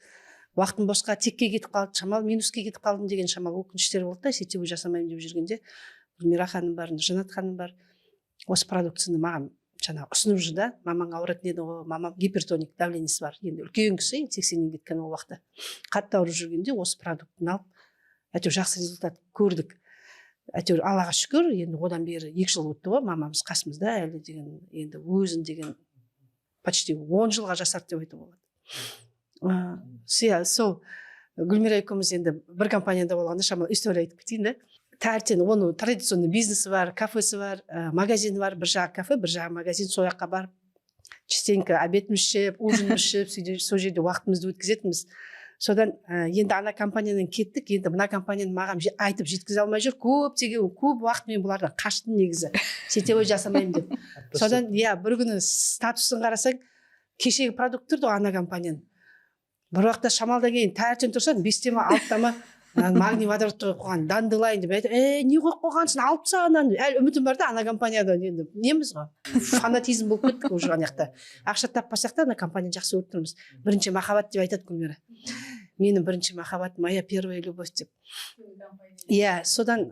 уақытым босқа текке кетіп қалды, шамалы минуске кетіп қалдым деген шамалы өкініштер болды да. Сетевой жасамаймын деп жүргенде, Гүлмира ханым бар, Нұржанат ханым бар, осы продукцияны маған жаңағы ұсынып жүр да. «Мамаң ауыратын еді ғой». Мамам гипертоник, давлениесі бар енді, үлкен кісі енді, 80-нен кеткен. Ол уақытта қатты ауырып жүргенде осы продуктыны алып, әйтеуір жақсы результат көрдік, әйтеуір, Аллаға шүкір. Енді одан бері 2 жыл өтті ғой, мамамыз қасымызда әлі деген, енді өзін деген почти 10 жылға жасарды деп айтуға болады. Иә, сол Гүлмира екеуміз енді бір компанияда болғанда, шамалы история айтып кетейін да. Таңертең оның традиционный бизнесі бар, кафесі бар, магазині бар. Бір жағы кафе, бір жағы магазин. Сол жаққа барып, частенько обедімізді ішіп, ужинімізді ішіп, сөйте сол жерде уақытымызды өткізетінбіз. Содан енді ана компаниядан кеттік, енді мына компанияны маған айтып жеткізе алмай жүр. Көптеген, көп уақыт мен бұлардан қаштым негізі, сетевой жасамаймын деп. Содан, иә, бір күні статусын қарасаң, кешегі продукт тұрды ғой ана компанияның. Бір уақытта шамалдан кейін таңертең тұрсаң, 5-те ма, 6-та ма, магний водород қойып қойған, Дандылайн деп. Айтамын: «Е, не қойып қойғансың, алып таста ананы». Әлі үмітім бар да ана компаниядан. Енді неміз ғой, фанатизм болып кеттік уже. Ана жақта ақша таппасақ та, ана компанияны жақсы көріп тұрмыз. Бірінші махаббат деп айтады Гүлмира, менің бірінші махаббатым, моя первая любовь деп, иә. Содан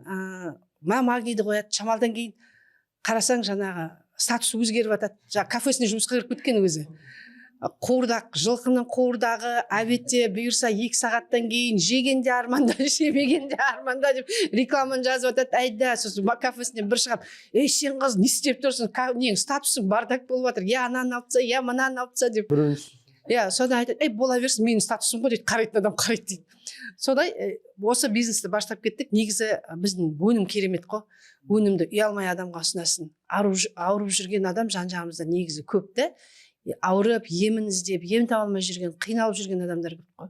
магнийді қояды. Шамалдан кейін қарасаң, жаңағы статус өзгеріп жатады. Жаңағы кафесіне жұмысқа кіріп кеткен өзі. Қуырдақ, жылқының қуырдағы, обедте бұйырса 2 сағаттан кейін, жегенде арманда, жемегенде арманда деп рекламаны жазып жатады. Айда, сосын кафесінен бір шығамын: «Ей, сен, қыз, не істеп тұрсың? Нең, статусың бардак болып жатыр, я ананы алып таста, я мынаны алып таста», — деп. Иә, содан айтады: «Ей, бола берсін, менің статусым ғой», — дейді. «Қарайтын адам қарайды», — дейді. Содай осы бизнесті бастап кеттік. Негізі біздің өнім керемет қой. Өнімді ұялмай адамға ұсынасың. Ауырып жүрген адам жан жағымызда негізі көп та. Ауырып, емін іздеп, ем таба алмай жүрген, қиналып жүрген адамдар көп қой.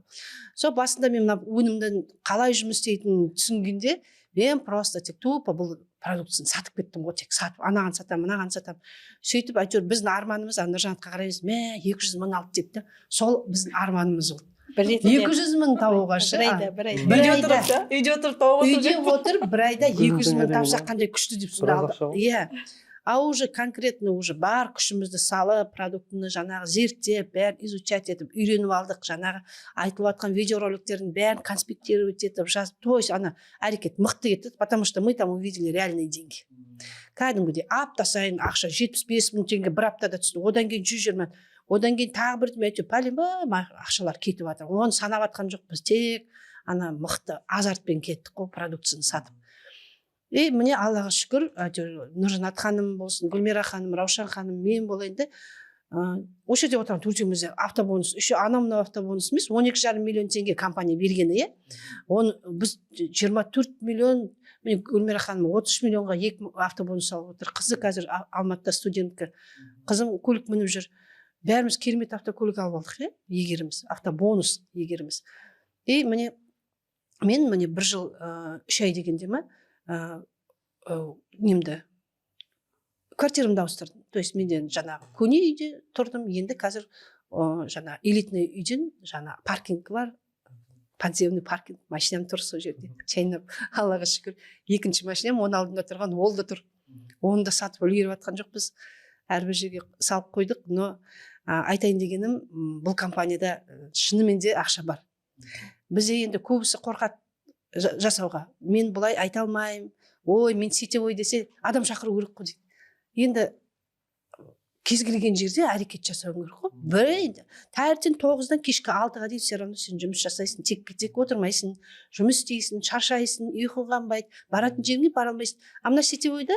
Сол басында мен мына өнімдің қалай жұмыс істейтінін түсінгенде, мен просто тек тупо бұл продуктысын сатып кеттім ғой. Тек сатып, анаған сатамын, мынаған сатамын. Сөйтіп, әйтеуір, біздің арманымыз, ана Нұржанатқа қараймыз: «Мә, 200 000 алды», — деп та. Сол біздің арманымыз болды. Бір жетіде. 200 000 табуға ше. Бір айда, бір айда. Бір Үйде айда. отырып та, үйде отырып тауып Үйде отырып. отырып, бір айда 200 200 000 теңге тапсақ, деген қандай күшті деп сонда Біраз алдық. ақша ғой. Иә, а уже конкретно, уже бар күшімізді салып, продуктыны жаңағы зерттеп, бәрін изучать етіп, үйреніп алдық. Жаңағы айтылып жатқан видеороликтердің бәрін конспектировать етіп, жазып, то есть ана әрекет мықты кетті, потому что мы там увидели реальные деньги. Кәдімгідей апта сайын ақша, 75 000 теңге бір аптада түсті, одан кейін 120, одан кейін тағы бірдеме, әйтеуір пәленбай ақшалар кетіп жатыр. Оны санап жатқан жоқпыз, тек ана мықты азартпен кеттік қой продукцияны сатып. И міне, Аллаға шүкір, әйтеуір Нұржанат ханым болсын, Гүлмира ханым, Раушан ханым, мен болайын да, осы жерде отырған төртеуміз де автобонус, еще анау мынау автобонус емес, 12,5 миллион теңге компания бергені, иә. Оны біз 24 миллион, міне, Гүлмира ханым 33 миллионға екі автобонус алып отыр. Қызы қазір Алматыда студентка, қызым көлік мініп жүр. Бәріміз керемет автокөлік алып алдық, иә, иегеріміз, автобонус иегеріміз. И міне, мен, міне, бір жыл 3 ай дегенде ма, немді, квартирамды ауыстырдым. То есть менде жаңағы көне үйде тұрдым, енді қазір жаңа элитный үйден, жаңа паркинг бар, подземный паркинг, машинам тұр сол жерде жайнап, Аллаға шүкір. Екінші машинам оның алдында тұрған, ол да тұр, оны да сатып үлгеріп жатқан жоқпыз, әрбір жерге салып қойдық. Но айтайын дегенім, бұл компанияда шынымен де ақша бар. Бізде енді көбісі қорқады жасауға. «Мен бұлай айта алмаймын, ой, мен сетевой десе, адам шақыру керек қой», — дейді. Енді кез келген жерде әрекет жасауың керек қой. Бір енді таңертең 9-дан кешкі 6-ға дейін все равно сен жұмыс жасайсың, тек тек отырмайсың, жұмыс істейсің, шаршайсың, ұйқың қанбайды, баратын жеріңе бара алмайсың. А мына сетевойда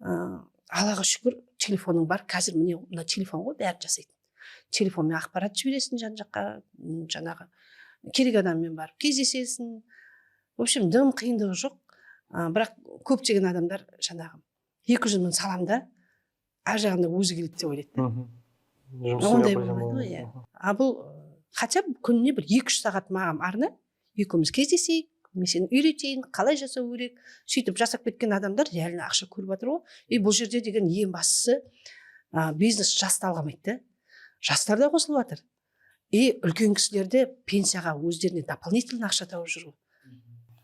Аллаға шүкір, телефоның бар қазір. Міне, мына телефон ғой бәрін жасайтын. Телефонмен ақпарат жібересің жан жаққа, жаңағы керек адаммен барып кездесесің. В общем, дым қиындығы жоқ. Бірақ көптеген адамдар жаңағы 200 000 саламын да, ар жағында өзі келеді деп ойлайды да. Жұмыс істемей Ондай ақ қойсам болмайды ғой, болады. иә. А бұл хотя бы күніне бір 2-3 сағат маған арна, екеуміз кездесейік, мен сені үйретейін қалай жасау керек. Сөйтіп жасап кеткен адамдар реально ақша көріп жатыр ғой. И бұл жерде деген ең бастысы, бизнес жас талғамайды да, жастар да қосылып жатыр, и үлкен кісілер де пенсияға өздеріне дополнительно ақша тауып жүр ғой.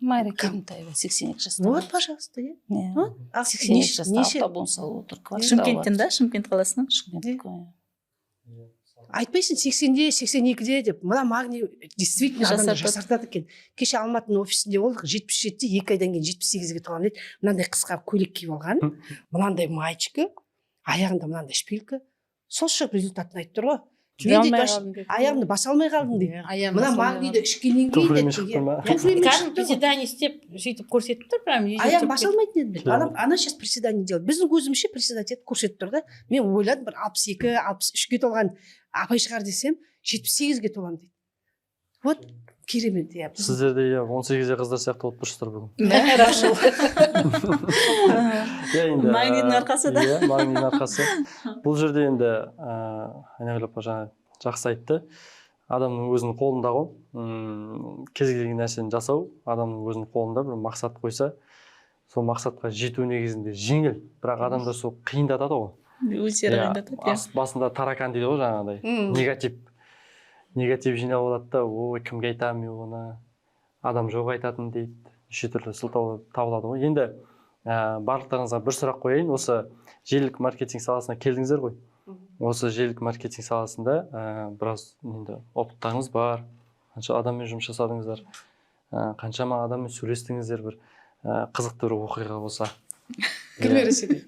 Майра Кентаева 82 жаста. Вот, пожалуйста, иә. Иә. Вот, а 82 жаста неше автобонус алып отыр, квартира алып Шымкенттен да, Шымкент қаласынан. Шымкенттікі, иә. Айтпайсың 80-де, 82-де деп. Мына магний действительно адамды Жасартады. жасартады екен. Кеше Алматының офисінде болдық. 77-те, 2 айдан кейін 78-ге толамын дейді. Мынандай қысқа көйлек киіп алған, мынандай маечка, аяғында мынандай шпилька. Сол шығып результатын айтып тұр ғой. Жүре «Мен, — дейді, алмай вообще қалдым», — деп. «Аяғымды баса алмай қалдым», — дейді. Иә, аяғым «Мына баса алмай магнийді қалдым. ішкеннен кейін», — Туфлимен дейді. шығып тұр ма? Иә, туфлимен Кәдімгі шығып тұр ғой. приседание істеп, сөйтіп көрсетіп тұр прям үйде «Аяғым тұрып баса кетіп. алмайтын едім», — дейді. Иә. Она сейчас приседание делает. Біздің көзімізше приседать етіп көрсетіп тұр да. Мен ойладым, бір 62, 63-ке толған апай шығар десем, 78-ге толамын дейді. Вот керемет, иә. Сіздер де, иә, 18-де қыздар сияқты болып тұрсыздар бүгін. Иә, енді Магнийдің арқасы да. Иә, магнийдің арқасы. Бұл жерде енді Айнагүл апа жаңа жақсы айтты. Адамның өзінің қолында ғой. Кез келген нәрсені жасау адамның өзінің қолында. Бір мақсат қойса, сол мақсатқа жету негізінде жеңіл, бірақ адамдар сол қиындатады ғой. Өздері Иә, қиындатады, иә. Басында таракан дейді ғой, жаңағыдай негатив жинап алады да, «Ой, кімге айтамын мен оны, адам жоқ айтатын», – дейді. Неше түрлі сылтау табылады ғой. Енді барлықтарыңызға бір сұрақ қояйын. Осы желілік маркетинг саласына келдіңіздер ғой. Осы желілік маркетинг саласында біраз енді опыттарыңыз бар. Қанша адаммен жұмыс жасадыңыздар, қаншама адаммен сөйлестіңіздер? Бір қызықты бір оқиға болса. Кім бересің?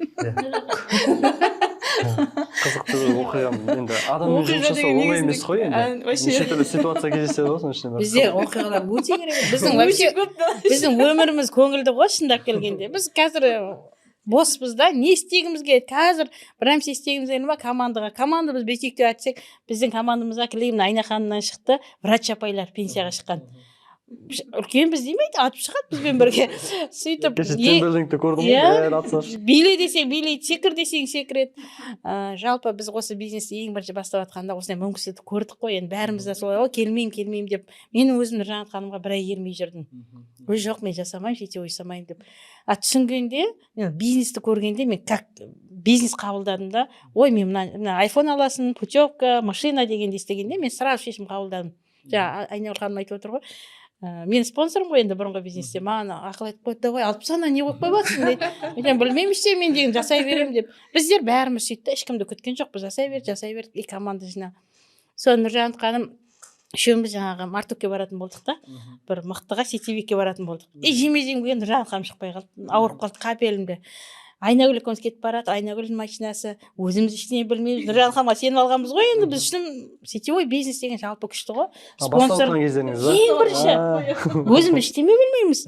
Қызықты бір оқиға. Енді адаммен Оқиға жұмыс жасау деген оңай емес қой енді. Вообще. Неше түрлі ситуация кездеседі ғой, соның ішінде бір Бізде оқиғалар өте керемет. Біздің вообще Өте көп та. Біздің өміріміз көңілді ғой, шындап келгенде. Біз қазір боспыз да, не істегіміз келеді қазір, бір нәрсе істегіміз келді ма, командаға, команда біз бүйтейік деп айтсақ, біздің командамызға кілең мына Айна ханымнан шықты врач апайлар, пенсияға шыққан. Үлкен біз демейді, атып шығады бізбен бірге сөйтіп. Кеше тимбилдингті көрдім ғой, бәрі атсашы. Биле десең билейді, секір десең секіреді. Жалпы біз осы бизнесті ең бірінші бастап жатқанда осындай мүмкіншілікті көрдік қой. Енді бәріміз де солай ғой, келмеймін, келмеймін деп. Мен өзім Нұржанат ханымға бір ай келмей жүрдім. Ой, жоқ, мен жасамаймын, сетевой жасамаймын деп. А түсінгенде, мен бизнесті көргенде, мен как бизнес қабылдадым да. Ой, мен мына айфон аласың, путевка, машина дегенді естігенде, мен сразу шешім қабылдадым. Жаңа Айнагүл ханым айтып отыр ғой, мен спонсорым ғой енді бұрынғы бизнесте. Маған ақыл айтып қойды: «Давай, алып тастана, не қойып қойып жатрсың?» – дейді. Мен айтамын: «Білмеймін ештеңе мен деген, жасай беремін», – деп. Біздер бәріміз сөйттік та, ешкімді күткен жоқпыз, жасай бердік, жасай бердік и команда жинап. Соны Нұржанат ханым үшеуміз жаңағы Мартукке баратын болдық та, бір мықтыға, сетевикке баратын болдық. И жеме жем келген Нұржанат ханым шықпай қалды, ауырып қалды. Қапелімде Айнагүл екеуміз кетіп барады, Айнагүлдің машинасы. Өзіміз ештеңе білмейміз, Нұржан ханымға сеніп алғанбыз ғой. Енді біз үшін сетевой бизнес деген жалпы күшті ғой. Бастап Спонсор отырған кездеріңіз ба? Ең бірінші. Өзіміз ештеме білмейміз.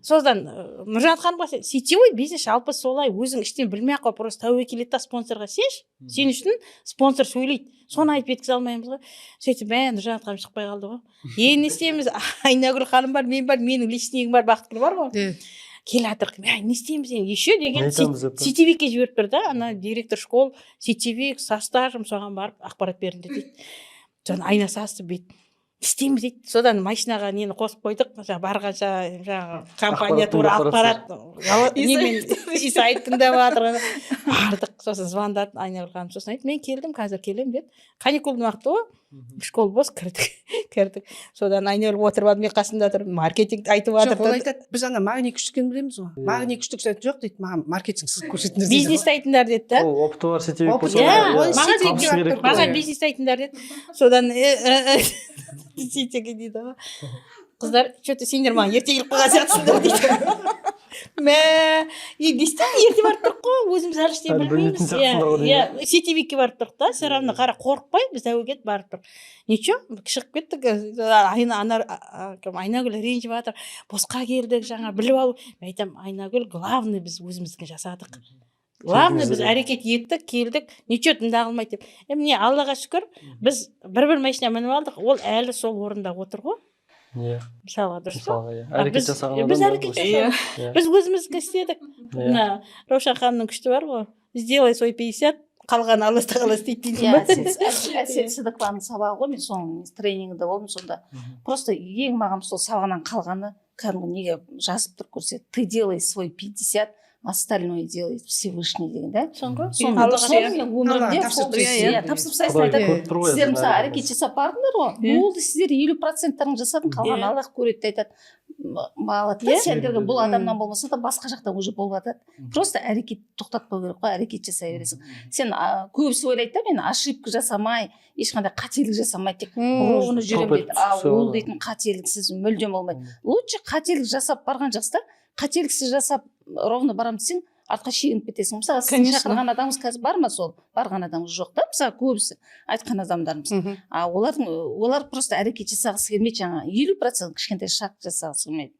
Содан Нұржан ханымға сетевой бизнес жалпы солай, өзің ештеңе білмей ақ қой, просто тәуекел ет та, спонсорға сенші. Сен үшін спонсор сөйлейді, соны айтып жеткізе алмаймыз ғой. Сөйтіп, мә, Нұржан ханым шықпай қалды ғой, енді не істейміз? Айнагүл ханым бар, мен бар, менің личнигім бар, Бақытгүл бар ғой. Келе жатырық, мә, не істейміз енді еще Не деген. айтамыз деп па? Сетевикке жіберіп тұр да, ана директор школ, сетевик со стажем, соған барып ақпарат беріңдер дейді. Содан Айна састы, бүйтіп не істейміз дейді. Содан машинаға нені қосып қойдық, жаңағы барғанша жаңағы компания Ақпарат тура тыңдап. Ақпарат немен Исаев тыңдап жатыр. Бардық, сосын звондады Айнагүл ханым. Сосын айтты: «Мен келдім, қазір келемін», – деді. Каникулдың уақыты ғой, школа бос. Кірдік, содан Айнагүл отырып алды, мен қасында тұрып маркетинг айтып Жоқ, ол жатыр. айтады: «Біз ана магний күшті екенін білеміз ғой, магний күшті». Жоқ дейді, «Маған маркетинг сызып көрсетіңдер», – дейді. «Бизнесті айтыңдар», – деді да. Ол опыты бар сетевик Опыты болса, бар, иә, ол сетевик табысы барып керек тұр. қой. «Маған бизнесті айтыңдар», – деді. Содан сөйтеке дейді ғой: «Қыздар, че то сендер маған ерте келіп қалған сияқтысыңдар», – дейді. Мә, и не істеймін, ерте барып тұрық қой, өзіміз әлі ештеңе Әлі білмейміз. білмейтін сияқтысыңдар ғой деймін. Иә, сетевикке барып тұрық та, все равно қара, қорықпай біз тәуекел барып тұрық. Ничего, шығып кеттік. Айна ана кім, Айнагүл ренжіп жатыр: «Босқа келдік, жаңа біліп алу». Мен айтамын: «Айнагүл, главный біз өзіміздікін жасадық, главный біз Келдіңіздер. әрекет еттік, келдік, ничего, тыңда алмайды», – деп. Міне, Аллаға шүкір, біз бір машина мініп алдық, ол әлі сол орында отыр ғой. Мысалға, дұрыс па? Мысалға, иә, А әрекет жасаған біз адам әрекет осы. жасадық. Біз өзіміздікі істедік. Мына Раушан ханымның күшті бар ғой: «Сделай свой 50, қалғаны Алла тағала істейді», – дейтін Иә. ба? Әсел Сыдықованың сабағы ғой, мен соның тренингінде болдым сонда. Просто ең маған сол сабағынан қалғаны, кәдімгі неге жазып тұрып көрсетті: «Ты делай свой 50, остальное делает Всевышний», – деген да. Соны ғой. Соны Аллаға соны мен өмірімде Аллаға тапсырып фокус, тастайсың. иә, тапсырып тастайсың. Құдай Айтады: көріп тұр ғой «Сіздер, енді мысалы, бәрін. әрекет жасап бардыңдар ғой, болды, сіздер 50 проценттерін жасадың, қалғанын Аллах көреді», – деп айтады. Алады да, сендерге бұл адамнан болмаса да, басқа жақтан уже болып жатады. Просто әрекет тоқтатпау керек қой, әрекет жасай бересің сен. Көбісі ойлайды да, мен ошибка жасамай, ешқандай қателік жасамай, тек ровно жүремін Топ дейді. етіп А түссе ол болады. дейтін қателіксіз мүлдем болмайды. Лучше қателік жасап барған жақсы да. Қателіксіз жасап, ровно барамын десең, артқа шегініп кетесің. Мысалы, сіздің шақырған адамыңыз қазір бар ма? Сол барған адамыңыз жоқ та, мысалы, көбісі айтқан адамдарымыз. А олардың, олар просто әрекет жасағысы келмейді, жаңағы 50% кішкентай шаг жасағысы келмейді.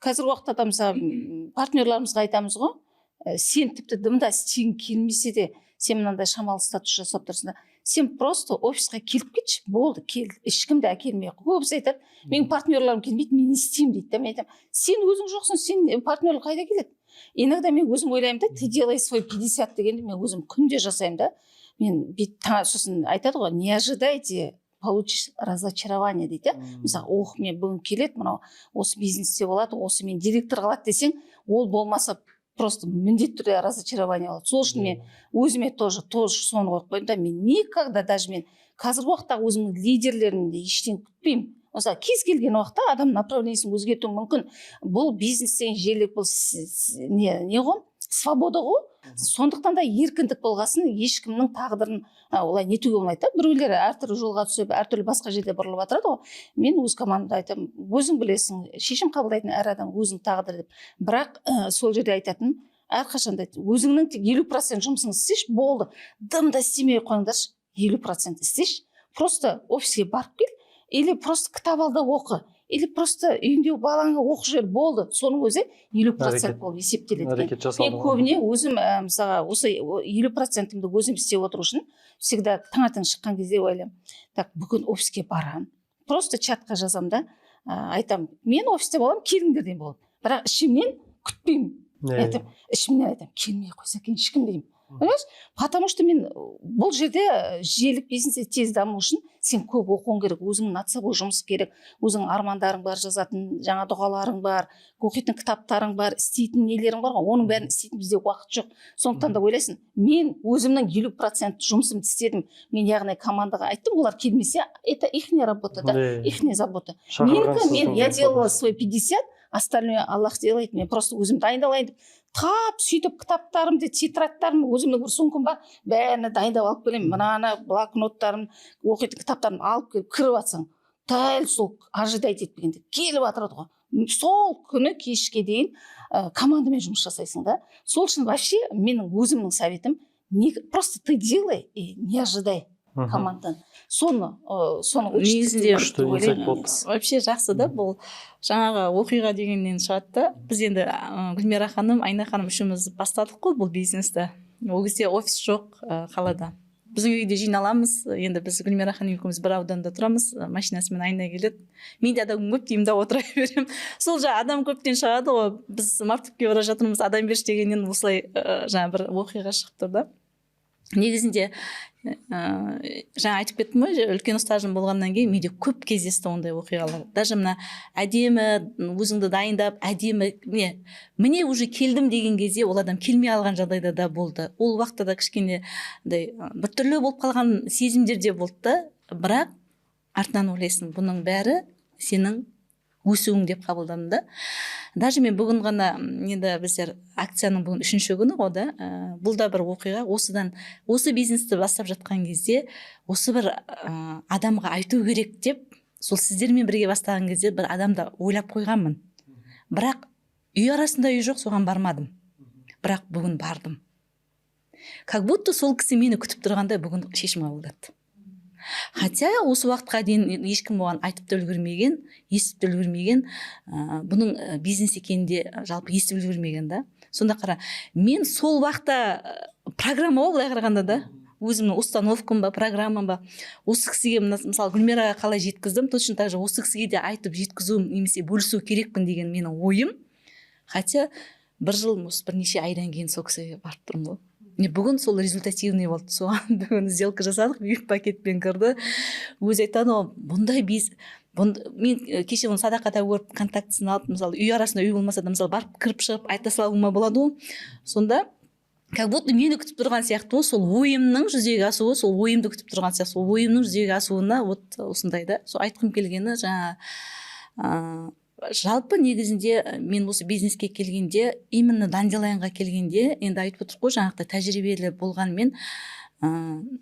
Қазіргі уақытта да, мысалы, партнерларымызға айтамыз ғой: сен тіпті дымда істегің келмесе де, сен мынандай шамалы статус жасап тұрсың да, сен просто офисқа келіп кетші, болды, кел, ешкімді әкелмей ақ. Көбісі айтады: «Менің партнерларым келмейді, мен не істеймін?» – дейді да. Мен айтамын: «Сен өзің жоқсың, сен партнерлар қайда келеді?» Иногда мен өзім ойлаймын да, «ты делай свой 50» дегенді мен өзім күнде жасаймын да. Мен бүйтіп сосын айтады ғой: «Не ожидайте». получишь разочарование дейді, иә. Мысалы, ох, мен бүгін келеді, мынау осы бизнесте болады, осы мен директор қылады десең, ол болмаса, просто міндетті түрде разочарование болады. Сол үшін мен өзіме тоже соны қойып қойдым да. Мен никогда, даже мен қазіргі уақытта өзімнің лидерлерімді ештеңе күтпеймін. Мысалы, кез келген уақытта адам направлениесін өзгертуі мүмкін. Бұл бизнес деген желілік, бұл не ғой, свобода ғой. Сондықтан да еркіндік болғасын, ешкімнің тағдырын олай нетуге болмайды да. Біреулер әртүрлі жолға түсіп, әртүрлі басқа жерде бұрылып жатырады ғой. Мен өз командамда айтамын: өзің білесің, шешім қабылдайтын әр адам өзінің тағдыры деп. Бірақ сол жерде айтатыным, әрқашанда өзіңнің тек 50% жұмысыңды істеші, болды, дым да істемей қойыңдаршы, 50% істеші. Просто офиске барып кел, или просто кітап ал да оқы, или просто үйіңде балаңа оқып жібер, болды. Соның өзі 50% болып есептеледі екен. Әрекет жасалды Мен ғой. көбіне өзім, мысалға, осы 50%-імді өзім істеп отыру үшін всегда таңертең шыққан кезде ойлаймын: так, бүгін офиске барамын. Просто чатқа жазамын да, айтамын: мен офисте боламын, келіңдер деймін, болады. Бірақ ішімнен күтпеймін. Айтамын, ішімнен айтамын: келмей қойса екен ешкім деймін, понимаешь? Потому что мен бұл жерде, желілік бизнесте тез даму үшін сен көп оқуың керек, өзіңнің над собой жұмыс керек, өзіңнің армандарың бар, жазатын жаңа дұғаларың бар, оқитын кітаптарың бар, істейтін нелерің бар ғой. Оның бәрін істейтін бізде уақыт жоқ. Сондықтан да ойлайсың: мен өзімнің 50% жұмысымды істедім. Мен, яғни, командаға айттым, олар келмесе, это ихняя работа да, ихняя забота. Шақырған Менікі, мен сіздің я делала заботаңыз. свой 50, остальное Аллах делает. Мен просто өзім дайындалайын деп, тап сөйтіп кітаптарымды, тетрадьтарым, өзімнің бір сумкам бар, бәрін дайындап алып келемін. Мынаны, блокноттарым, оқитын кітаптарымды алып келіп, кіріп жатсаң, дәл сол ожидать етпегенде келіп жатырады ғой. Сол күні кешке дейін командамен жұмыс жасайсың да. Сол үшін вообще менің өзімнің советім не, просто ты делай и не ожидай командадан. Соны Негізінде Күшті инсайт болды. Вообще жақсы да. Бұл жаңағы оқиға дегеннен шығады да. Біз енді, Гүлмира ханым, Айна ханым үшеуміз бастадық қой бұл бизнесті. Ол кезде офис жоқ, қалада біздің үйде жиналамыз. Енді біз Гүлмира ханым екеуміз бір ауданда тұрамыз. Машинасымен Айна келеді, мен де адам көп деймін да, отыра беремін. Сол жаңа адам көптен шығады ғой. Біз мартовке бара жатырмыз, адам берші дегеннен осылай жаңа бір оқиға шығып тұр да. Негізінде, жаңа айтып кеттім ғой, үлкен стажым болғаннан кейін менде көп кездесті ондай оқиғалар. Даже мына әдемі өзіңді дайындап, әдемі міне, міне, уже келдім деген кезде ол адам келмей қалған жағдайда да болды. Ол уақытта да кішкене андай біртүрлі болып қалған сезімдер де болды да. Бірақ артынан ойлайсың, бұның бәрі сенің өсуің деп қабылдадым да. Даже мен бүгін ғана, енді біздер акцияның бүгін үшінші күні ғой да, бұл да бір оқиға. Осыдан, осы бизнесті бастап жатқан кезде осы бір адамға айту керек деп, сол сіздермен бірге бастаған кезде бір адамды ойлап қойғанмын. Бірақ үй арасында үй жоқ, соған бармадым. Бірақ бүгін бардым, как будто сол кісі мені күтіп тұрғандай бүгін шешім қабылдады. Хотя осы уақытқа дейін ешкім оған айтып та үлгермеген, естіп те үлгермеген, бұның бизнес екенін де жалпы естіп үлгермеген да. Сонда қара, мен сол уақытта, программа ғой былай қарағанда да, өзімнің установкам ба, программам ба, осы кісіге мына, мысалы, Гүлмираға қалай жеткіздім, точно так же осы кісіге де айтып жеткізу немесе бөлісу керекпін деген менің ойым. Хотя бір жыл, осы бірнеше айдан кейін сол кісіге барып тұрмын ғой. Міне, бүгін сол результативный болды. Соған бүгін сделка жасадық, вип пакетпен кірді. Өзі айтады ғой, бұндай мен кеше оны садақада көріп, контактісін алып, мысалы, үй арасында үй болмаса да, мысалы, барып кіріп шығып айта салуыма болады ғой. Сонда как будто мені күтіп тұрған сияқты ғой, сол ойымның жүзеге асуы, сол ойымды күтіп тұрған сияқты, сол ойымның жүзеге асуына. Вот осындай да. Сол айтқым келгені, жаңа, жалпы негізінде мен осы бизнеске келгенде, именно Данделайнға келгенде, енді айтып отырмық қой, жаңағыдай тәжірибелі болғанымен, 10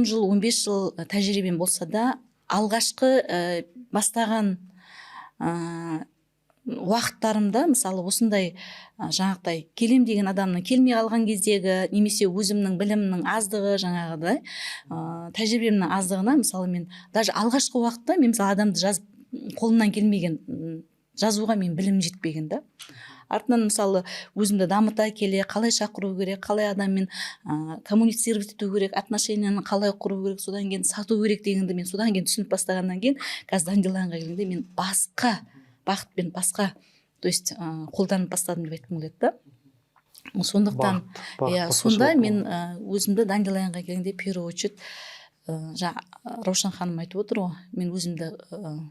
жыл, 15 жыл тәжірибем болса да, алғашқы бастаған уақыттарымда, мысалы, осындай жаңағыдай келем деген адамның келмей қалған кездегі немесе өзімнің білімімнің аздығы, жаңағыдай тәжірибемнің аздығына, мысалы, мен даже алғашқы уақытта мен, мысалы, адамды жазып қолымнан келмеген, жазуға мен білімім жетпеген да. Артынан, мысалы, өзімді дамыта келе, қалай шақыру керек, қалай адаммен коммуницировать ету керек, отношенияны қалай құру керек, содан кейін сату керек дегенді мен содан кейін түсініп бастағаннан кейін, қазір Данделайнға келгенде мен басқа бағытпен, басқа, то есть қолданып бастадым деп айтқым келеді да. Сондықтан Бағыт иә, басқаша сонда болып мен өзімді Данделайнға келгенде, в первую очередь, Жаңа Раушан ханым айтып отыр ғой, мен өзімді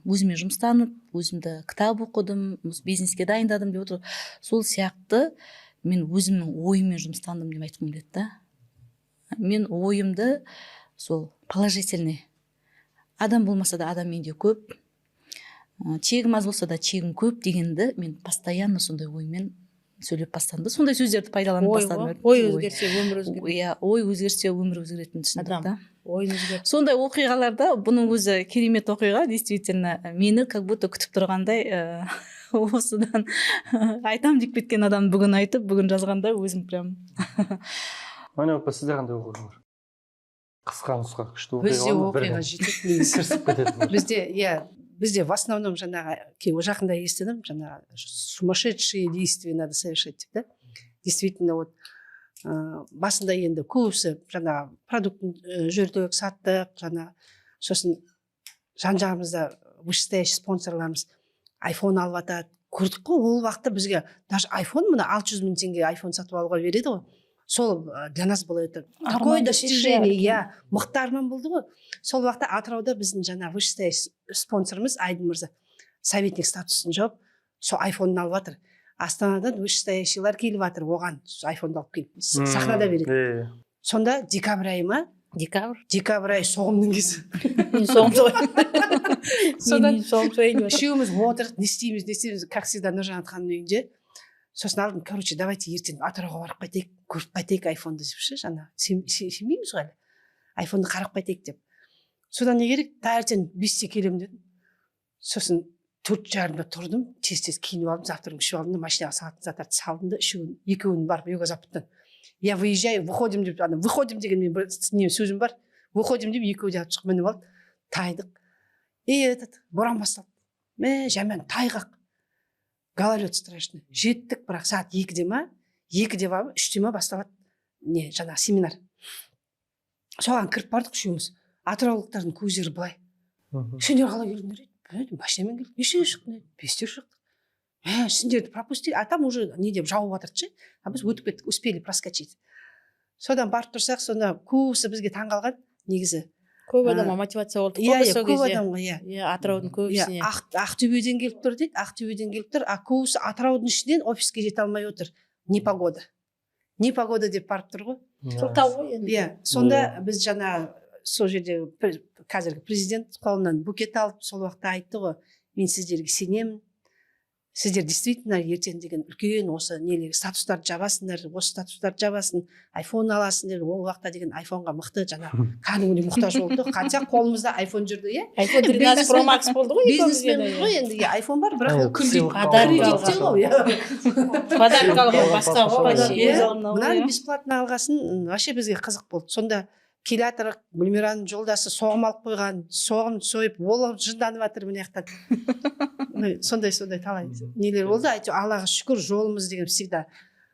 өзіме жұмыстанып, өзімді кітап оқыдым, осы бизнеске дайындадым деп отыр. Сол сияқты мен өзімнің ойыммен жұмыстандым деп айтқым келеді да. Мен ойымды сол положительный, адам болмаса да, адам менде көп, чегім аз болса да, чегім көп дегенді мен постоянно сондай оймен сөйлеп бастадым да, сондай сөздерді пайдаланып Ой бастадым. ғой, ой өзгерсе, өмір өзгереді. Иә, ой өзгерсе, өмір өзгеретінін түсіндік Адам. та. Ойын өзгерді. Сондай оқиғаларда, бұның өзі керемет оқиға, действительно, мені как будто күтіп тұрғандай, осыдан айтам деп кеткен адам бүгін айтып, бүгін жазғанда өзім прям Мәне апа, сізде қандай оқиға бар? Қысқа нұсқа, күшті оқиға Бізде бар ма? оқиға Бірден жетеді негізі. кірісіп кететін. Бізде, иә, бізде в основном жаңағы жақында естідім, жаңағы сумасшедшие действия надо совершать деп да. Действительно, вот басында енді көбісі жаңағы продуктын жүрдік, саттық жаңа, сосын жан жағымызда вышестоящий спонсорларымыз айфон алып жатады, көрдік қой. Ол уақытта бізге даже айфон, мына 600 000 теңге айфон сатып алуға береді ғой, сол для нас было это такое Арман достижение. Десеңші. Иә, мықты арман болды ғой. Сол уақытта Атырауда біздің жаңағы вышестоящий спонсорымыз Айдын мырза советник статусын жауып, сол айфонын алып жатыр. Астанадан вышестоящийлар келіп жатыр, оған сол айфонды алып келіп сахнада береді. Сонда декабрь айы ма? Декабрь. Декабрь айы, соғымның кезі. Мен соғым сойайын. Содан Мен соғым сойайын деп жатырмын. үшеуміз отырдық, не істейміз, не істейміз, как всегда, Нұржанат ханымның үйінде. Сосын алдым, короче, давайте ертең Атырауға барып қайтайық, көріп қайтайық айфонды деп ше, жаңағы сенбейміз ғой әлі, айфонды қарап қайтайық деп. Содан не керек, таңертең 5-те келемін дедім. Сосын 4:30-да тұрдым, тез тез киініп алдым, завтрагымды ішіп алдым да, машинаға салатын заттарды салдым да, үшеуін, екеуін барып юго-западтан я выезжаю, выходим деп, ана выходим деген мен бір не сөзім бар, выходим деп, екеуі де алып шығып мініп алды, тайдық. И этот боран басталды, мә, жаман тайғақ, гололед страшный. Жеттік, бірақ сағат 2-де ма, 2-де ма, 3-те ма басталады не, жаңағы семинар. Соған кіріп бардық үшеуміз. Атыраулықтардың көздері былай: «Сендер қалай келдіңдер?» – дейді. «Білмедім, машинамен келдік». «Нешеге шықтың?» – деді. «5-те шықтық». Мә, сендерді пропустили, а там уже не деп жауып жатырды ше, а біз өтіп кеттік, успели проскочить. Содан барып тұрсақ, сонда көбісі бізге таңқалған негізі. Көп адамға мотивация болды Иә. ғой Иә. сол Көп кезде. адамға, иә. Иә, Атыраудың көбісіне. Иә, Ақтөбеден келіп тұр дейді, Ақтөбеден келіп тұр, а көбісі Атыраудың ішінен офиске жете алмай отыр, непогода, непогода деп барып тұр ғой. Сылтау ғой енді. Иә, сонда біз жаңа сол жерде қазіргі президент қолынан букет алып, сол уақытта айтты ғой: «Мен сіздерге сенемін, сіздер действительно ертең деген үлкен осы нелер, статустарды жабасыңдар, осы статустарды жабасың, айфон аласың», – деп. Ол уақытта деген айфонға мықты жаңағы кәдімгідей мұқтаж болды, хотя қолымызда айфон жүрді, иә. Айфон 13 Pro Max болды ғой екеумізге де. Бизнесменбіз ғой енді, иә, айфон бар, бірақ ол кредит, Сыйлыққа Подарок кредитте алған. ғой, иә. Подарок алған басқа ғой Басқаша вообще. Өз Иә, алдына ғой, мынаны иә. бесплатно алғасын, вообще бізге қызық болды. Сонда келе жатырық, Гүлмираның жолдасы соғым алып қойған, соғым сойып, ол жынданып жатыр мына жақтан. Ой, сондай сондай талай нелер болды. Әйтеуір, Аллаға шүкір, жолымыз деген всегда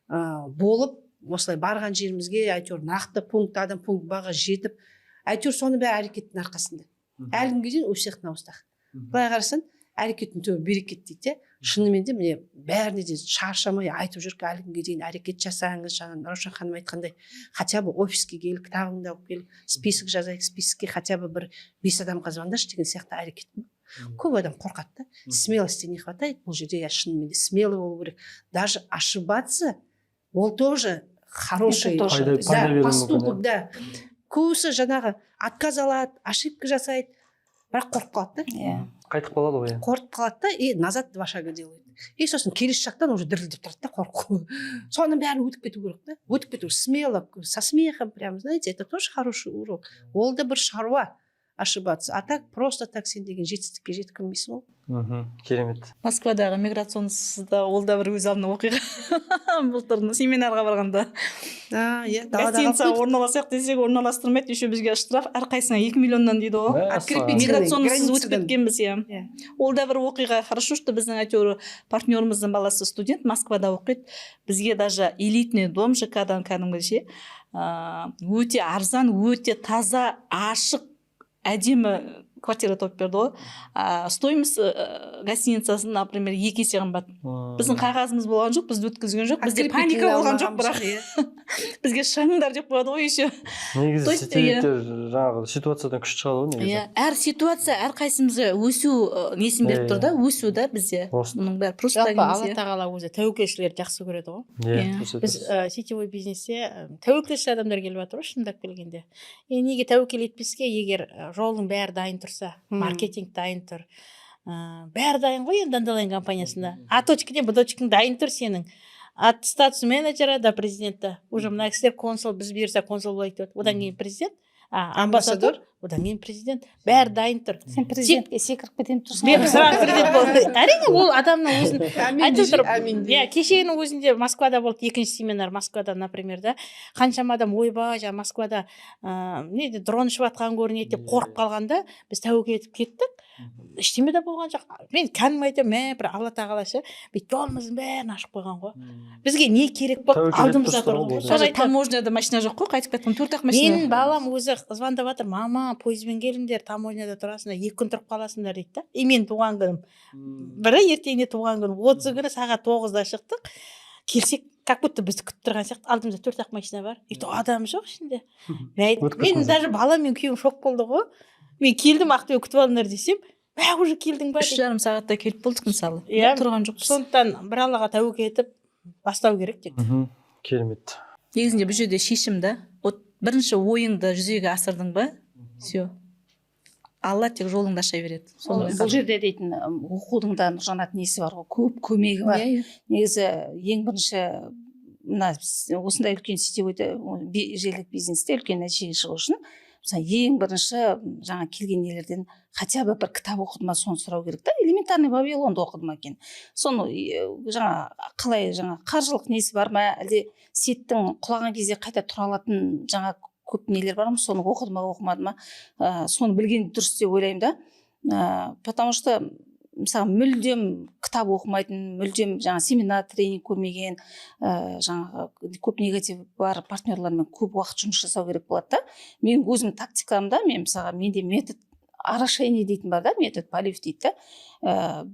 болып, осылай барған жерімізге әйтеуір нақты пункт А-дан пункт Б-ға жетіп, әйтеуір соның бәрі әрекеттің арқасында. Әлі күнге дейін у всех на устах. Былай қарасаң, әрекеттің түбі берекет дейді, иә. Шынымен де, міне, бәріне де шаршамай айтып жүрік әлі күнге дейін: әрекет жасаңыз. Жаңа Раушан ханым айтқандай, хотя бы офиске кел, кітабыңды алып кел, список жазайық, списокке хотя бы бір бес адамға звондашы деген сияқты әрекет. Көп адам қорқады да, смелости не хватает бұл жерде, иә. Шынымен де смелый болу керек, даже ошибаться ол тоже хороший Это тоже. Пайда, пайда да, беруі мүмкін, поступок да. Көбісі жаңағы отказ алады, ошибка жасайды, бірақ қорқып қалады да. Иә. Қайтып қалады ғой, иә. Қорқып қалады да, и назад два шага делает, и сосын келесі жақтан уже дірілдеп тұрады да, қорқып. Соның бәрін өтіп кету керек та, өтіп кету смело, со смехом прям, знаете, это тоже хороший урок. Ол да бір шаруа, ошибаться. А так просто так сен деген жетістікке жеткілмейсің ғой. Керемет. Москвадағы миграционсызда ол да бір өз алдына оқиға. Былтыр семинарға барғанда А, иә, далада қалып гостиницаға қойдық. Орналасайық десек, орналастырмайды, еще бізге штраф әрқайсысына 2 миллионнан дейді ғой. Мәссаған. Открепительный. Миграционсыз өтіп Границадан. кеткенбіз, иә. Иә. Ол да бір оқиға. Хорошо, что біздің әйтеуір партнеріміздің баласы студент, Москвада оқиды. Бізге даже элитный дом ЖК-дан кәдімгі ше, өте арзан, өте таза, ашық, әдемі. Квартира тауып берді ғой. А стоимость гостиницасын, например, екі есе қымбат. Біздің қағазымыз болған жоқ, бізді өткізген жоқ, бізде паника болған жоқ, бірақ бізге шығыңдар деп қояды ғой еще. Негізі То есть, сетевиктер жаңағы ситуациядан күшті шығады ғой негізі. Иә, әр ситуация әрқайсымызға өсу несін беріп тұр да, өсу да бізде. Рост. Мұның бәрі просто Жалпы, емес, Алла иә. тағала өзі тәуекелшілерді жақсы көреді ғой. Иә. Иә. Дұрыс Біз айтасыз. Сетевой бизнесте тәуекелшіл адамдар келіп жатыр ғой, шындап келгенде. Е, неге тәуекел етпеске, егер жолдың бәрі дайын тұрса, маркетинг дайын тұр, бәрі дайын ғой енді Дандалайн компаниясында. А точкадан Б точкаң дайын тұр сенің, от статус менеджера до президента. Уже мына кісілер консул, біз бұйырса, консул болайық деп жатыр. Одан кейін президент, амбассадор, одан кейін президент, бәрі дайын тұр. Сен президентке секіріп кетемін тұрсың Мен ғой. Сразу президент болды, әрине, ол адамның өзін Әмин. Айтып тұр. Әмин. Иә, кешегінің өзінде Москвада болды екінші семинар. Москвада, например, да, қаншама адам: «Ойбай, жаңа Москвада не дрон ұшып жатқан көрінеді», — деп қорқып қалғанда, біз тәуекел етіп кеттік, ештеме де болған жоқ. Мен кәдімгі айтамын, мә, бір Алла тағала ше, бүйтіп жолымыздың бәрін ашып қойған ғой, бізге не керек болып Тәуекел етіп алдымызда тұрсыздар тұр ғой ғой. бұл. Соны Даже айтамын. таможняда машина жоқ қой, қайтып кеткен төрт ақ машина. Менің балам өзі звондап жатыр: «Мама, пойызбен келіңдер, таможняда тұрасыңдар, 2 күн тұрып қаласыңдар», — дейді да. И менің туған күнім бірі, ертеңіне туған күнім, 30 күні сағат 9-да шықтық. Келсек, как будто бізді күтіп тұрған сияқты, алдымызда төрт ақ машина бар, и то адам жоқ ішінде. Мен айттым, Өтіп мен кеттіңіз. даже балам мен күйеуім шок болды ғой. Мен келдім, Ақтөбе, күтіп алыңдар десем, мә, уже келдің ба үш дейді. жарым сағатта келіп болдық, мысалы. Иә. Тұрған жоқпыз. Сондықтан бір Аллаға тәуекел етіп бастау керек тек. Керемет. Негізінде бұл жерде шешім да. Вот бірінші ойыңды жүзеге асырдың ба, все, Алла тек жолыңды аша береді. Сол, бұл жерде дейтін оқудың да, Нұржанат, несі бар ғой, көп көмегі бар. Иә, иә. Негізі ең бірінші мына осындай үлкен сетевойда, желілік бизнесте үлкен нәтижеге шығу үшін, мысалы, ең бірінші жаңа келген нелерден хотя бы бір кітап оқыды ма, соны сұрау керек та. Элементарный Вавилонды оқыды ма екен, соны, жаңа қалай, жаңа қаржылық несі бар ма, әлде сеттің құлаған кезде қайта тұра алатын жаңа көп нелер бар ма, соны оқыды ма, оқымады ма, соны білген дұрыс деп ойлаймын да. Потому что, мысалы, мүлдем кітап оқымайтын, мүлдем жаңа семинар, тренинг көрмеген, жаңағы көп негатив бар партнерлармен көп уақыт жұмыс жасау керек болады да. Менің өзім тактикамда, мен, мысалға, менде метод орошение дейтін бар да, метод полив дейді да.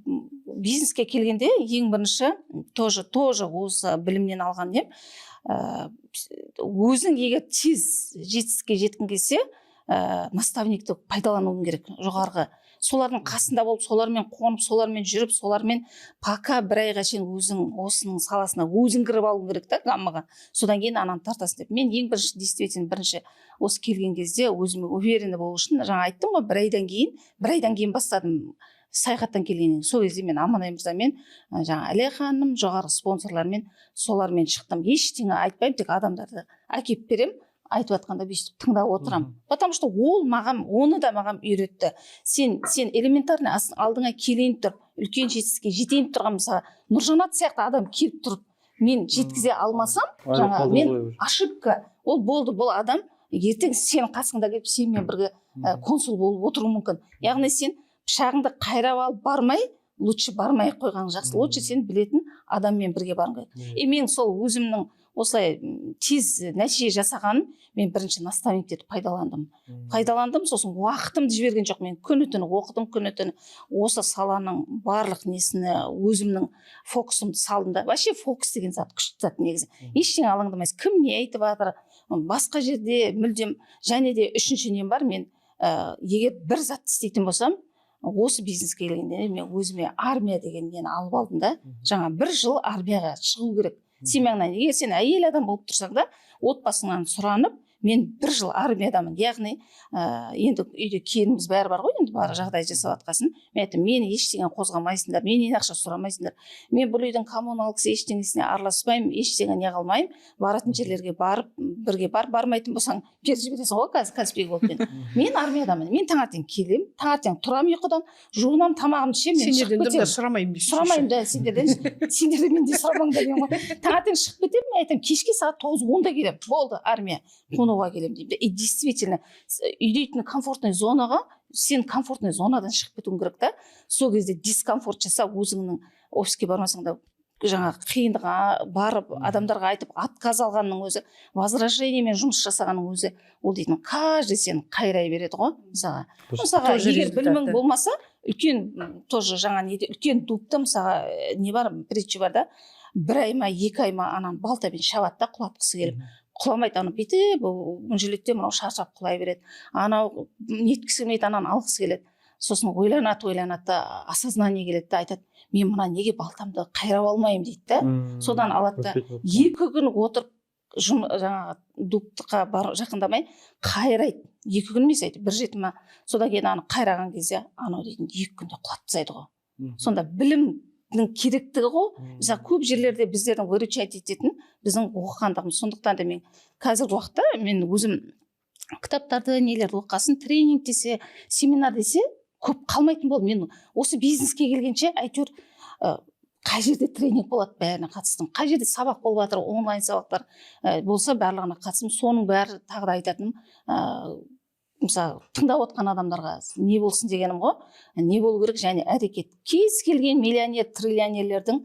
Бизнеске келгенде ең бірінші тоже осы білімнен алған нем, өзің егер тез жетістікке жеткің келсе, наставникті пайдалануың керек. Жоғарғы солардың қасында болып, солармен қонып, солармен жүріп, солармен пока бір айға шейін өзің осының саласына өзің кіріп алуың керек та, гаммаға, содан кейін ананы тартасың деп. Мен ең бірінші, действительно, бірінші осы келген кезде өзіме уверенный болу үшін, жаңа айттым ғой, бір айдан кейін бастадым саяхаттан келгеннен кейін. Сол кезде мен Аманай мырзамен, жаңа Әлия ханым, жоғарғы спонсорлармен, солармен шықтым. Ештеңе айтпаймын, тек адамдарды әкеліп беремін, айтып жатқанда бүйтіп тыңдап отырамын, потому что ол маған, оны да маған үйретті. Сен элементарно алдыңа келейін тұр, үлкен жетістікке жетейін тұрған, мысалы, Нұржанат сияқты адам келіп тұрып, мен жеткізе алмасам, Айырылып жаңа қалдыңыз мен ғой уже. ошибка ол болды. Бұл адам ертең сенің қасыңда келіп, сенімен бірге консул болып отыруы мүмкін. Яғни сен пышағыңды қайрап алып бармай, лучше бармай ақ қойғаның жақсы. Лучше сен білетін адаммен бірге барғың келеді. И мен сол өзімнің осылай тез нәтиже жасағаным, мен бірінші наставниктерді пайдаландым. Сосын уақытымды жіберген жоқ, мен күні түні оқыдым, күні түні осы саланың барлық несіне өзімнің фокусымды салдым да. Вообще фокус деген зат күшті зат негізі. Ештеңе алаңдамайсың, кім не айтып жатыр басқа жерде мүлдем. Және де үшінші нем бар: мен егер бір затты істейтін болсам, осы бизнеске келгенде мен өзіме армия деген нені алып алдым да. Жаңа бір жыл армияға шығу керек семьяңнан. Егер сен әйел адам болып тұрсаң да, отбасыңнан сұранып, мен бір жыл армиядамын, яғни енді үйде келініміз бәрі бар ғой, енді бар жағдай жасап жатқасын, мен айттым: «Мені ештеңе қозғамайсыңдар, менен ақша сұрамайсыңдар, мен бұл үйдің коммуналкасы, ештеңесіне араласпаймын, ештеңе не қылмаймын. Баратын жерлерге барып, бірге бар, бармайтын болсаң, беріп жібересің ғой қазір Каспий Голдпен. Мен армиядамын, мен таңертең келемін, таңертең тұрамын ұйқыдан, жуынамын, тамағымды ішемін, мен шығып Сендерден дым да кетемін». сұрамаймын дейсің. Сұрамаймын да сендерден, сендерден мен де сұрамаңдар деймін ғой. Таңертең шығып кетемін, мен айтамын, кешке сағат 9-10-да келемін, болды, армия қонуға келемін деймін де. И действительно үйдейтін комфортный зонаға, сен комфортный зонадан шығып кетуің керек та. Сол кезде дискомфорт жасап, өзіңнің офиске бармасаң да. Жаңағы қиындыққа барып, адамдарға айтып, отказ алғанның өзі, возражениемен жұмыс жасағанның өзі, ол дейтін каждый сені қайрай береді ғой мысалға. Мысалға, Тоже егер білімің результаты. болмаса, үлкен тоже жаңа неде, үлкен дубта, мысалға, не бар, притча бар да, бір ай ма, 2 ай ма, ананы балтамен шабады да, құлатқысы келіп. Құламайды. Ана бүйтіп мүжіледі де, мынау шаршап құлай береді, анау неткісі келмейді, ананы алғысы келеді. Сосын ойланады, ойланады да, осознание келеді да, айтады: «Мен мына неге балтамды қайрап алмаймын?» — дейді да. Содан алады да, 2 күн отырып, жаңағы дубқа бар, жақындамай қайрайды. 2 күн емес, әйтеуір бір жеті ма. Содан кейін аны қайраған кезде анау дейтін 2 күнде құлатып тастайды ғой. Сонда білімнің керектігі ғой. Мысалы, көп жерлерде біздердің выручать ететін біздің оқығандығымыз. Сондықтан да мен қазіргі уақытта мен өзім кітаптарды, нелерді оқығасын, тренинг десе, семинар десе, көп қалмайтын болдым. Мен осы бизнеске келгенше әйтеуір қай жерде тренинг болады, бәріне қатыстым. Қай жерде сабақ болып жатыр, онлайн сабақтар болса, барлығына қатыстым. Соның бәрі, тағы да айтатыным, мысалы, тыңдап отқан адамдарға не болсын дегенім ғой, не болу керек және әрекет. Кез келген миллионер, триллионерлердің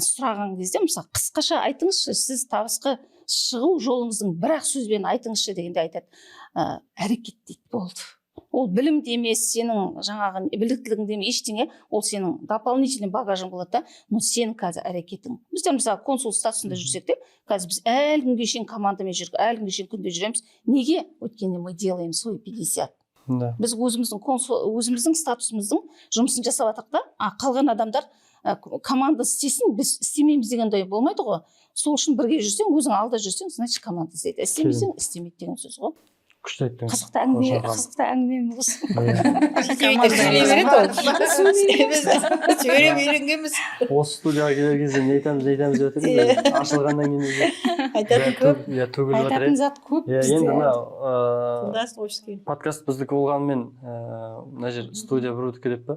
сұраған кезде, мысалы, «Қысқаша айтыңызшы, сіз табысқа шығу жолыңыздың бір ақ сөзбен айтыңызшы» дегенде айтады: «Әрекет», — дейді. Болды. Ол білім де емес, сенің жаңағы біліктілігің де емес, ештеңе. Ол сенің дополнительный багажың болады да, но сенің қазір әрекетің. Біздер, мысалы, консул статусында жүрсек те, қазір біз әлі күнге шейін командамен жүріп, әлі күнге шейін күнде жүреміз. Неге? Өйткені мы делаем свой 50. Біз өзіміздің консул, өзіміздің статусымыздың жұмысын жасап жатырмық та. А қалған адамдар команда істесін, біз істемейміз дегендей болмайды ғой. Сол үшін бірге жүрсең, өзің алда жүрсең, значит, команда істейді, істемесең, істемейді деген сөз ғой. Күшті айттыңыз. Қызықты әңгіме. Раушан ханым. Қызықты әңгіме осы. Сөйлей береді ол. Біз сөйлеп үйренгенбіз. Осы студияға келер кезде не айтамыз, не айтамыз деп жатыр едік. Ашылғаннан кейін уже Айтатын көп. Иә, төгіліп жатыр. Айтатын зат көп Иә. бізде. Енді мына Тыңдасын офиске. подкаст біздікі болғанымен, мына жер студия біреудікі деп па,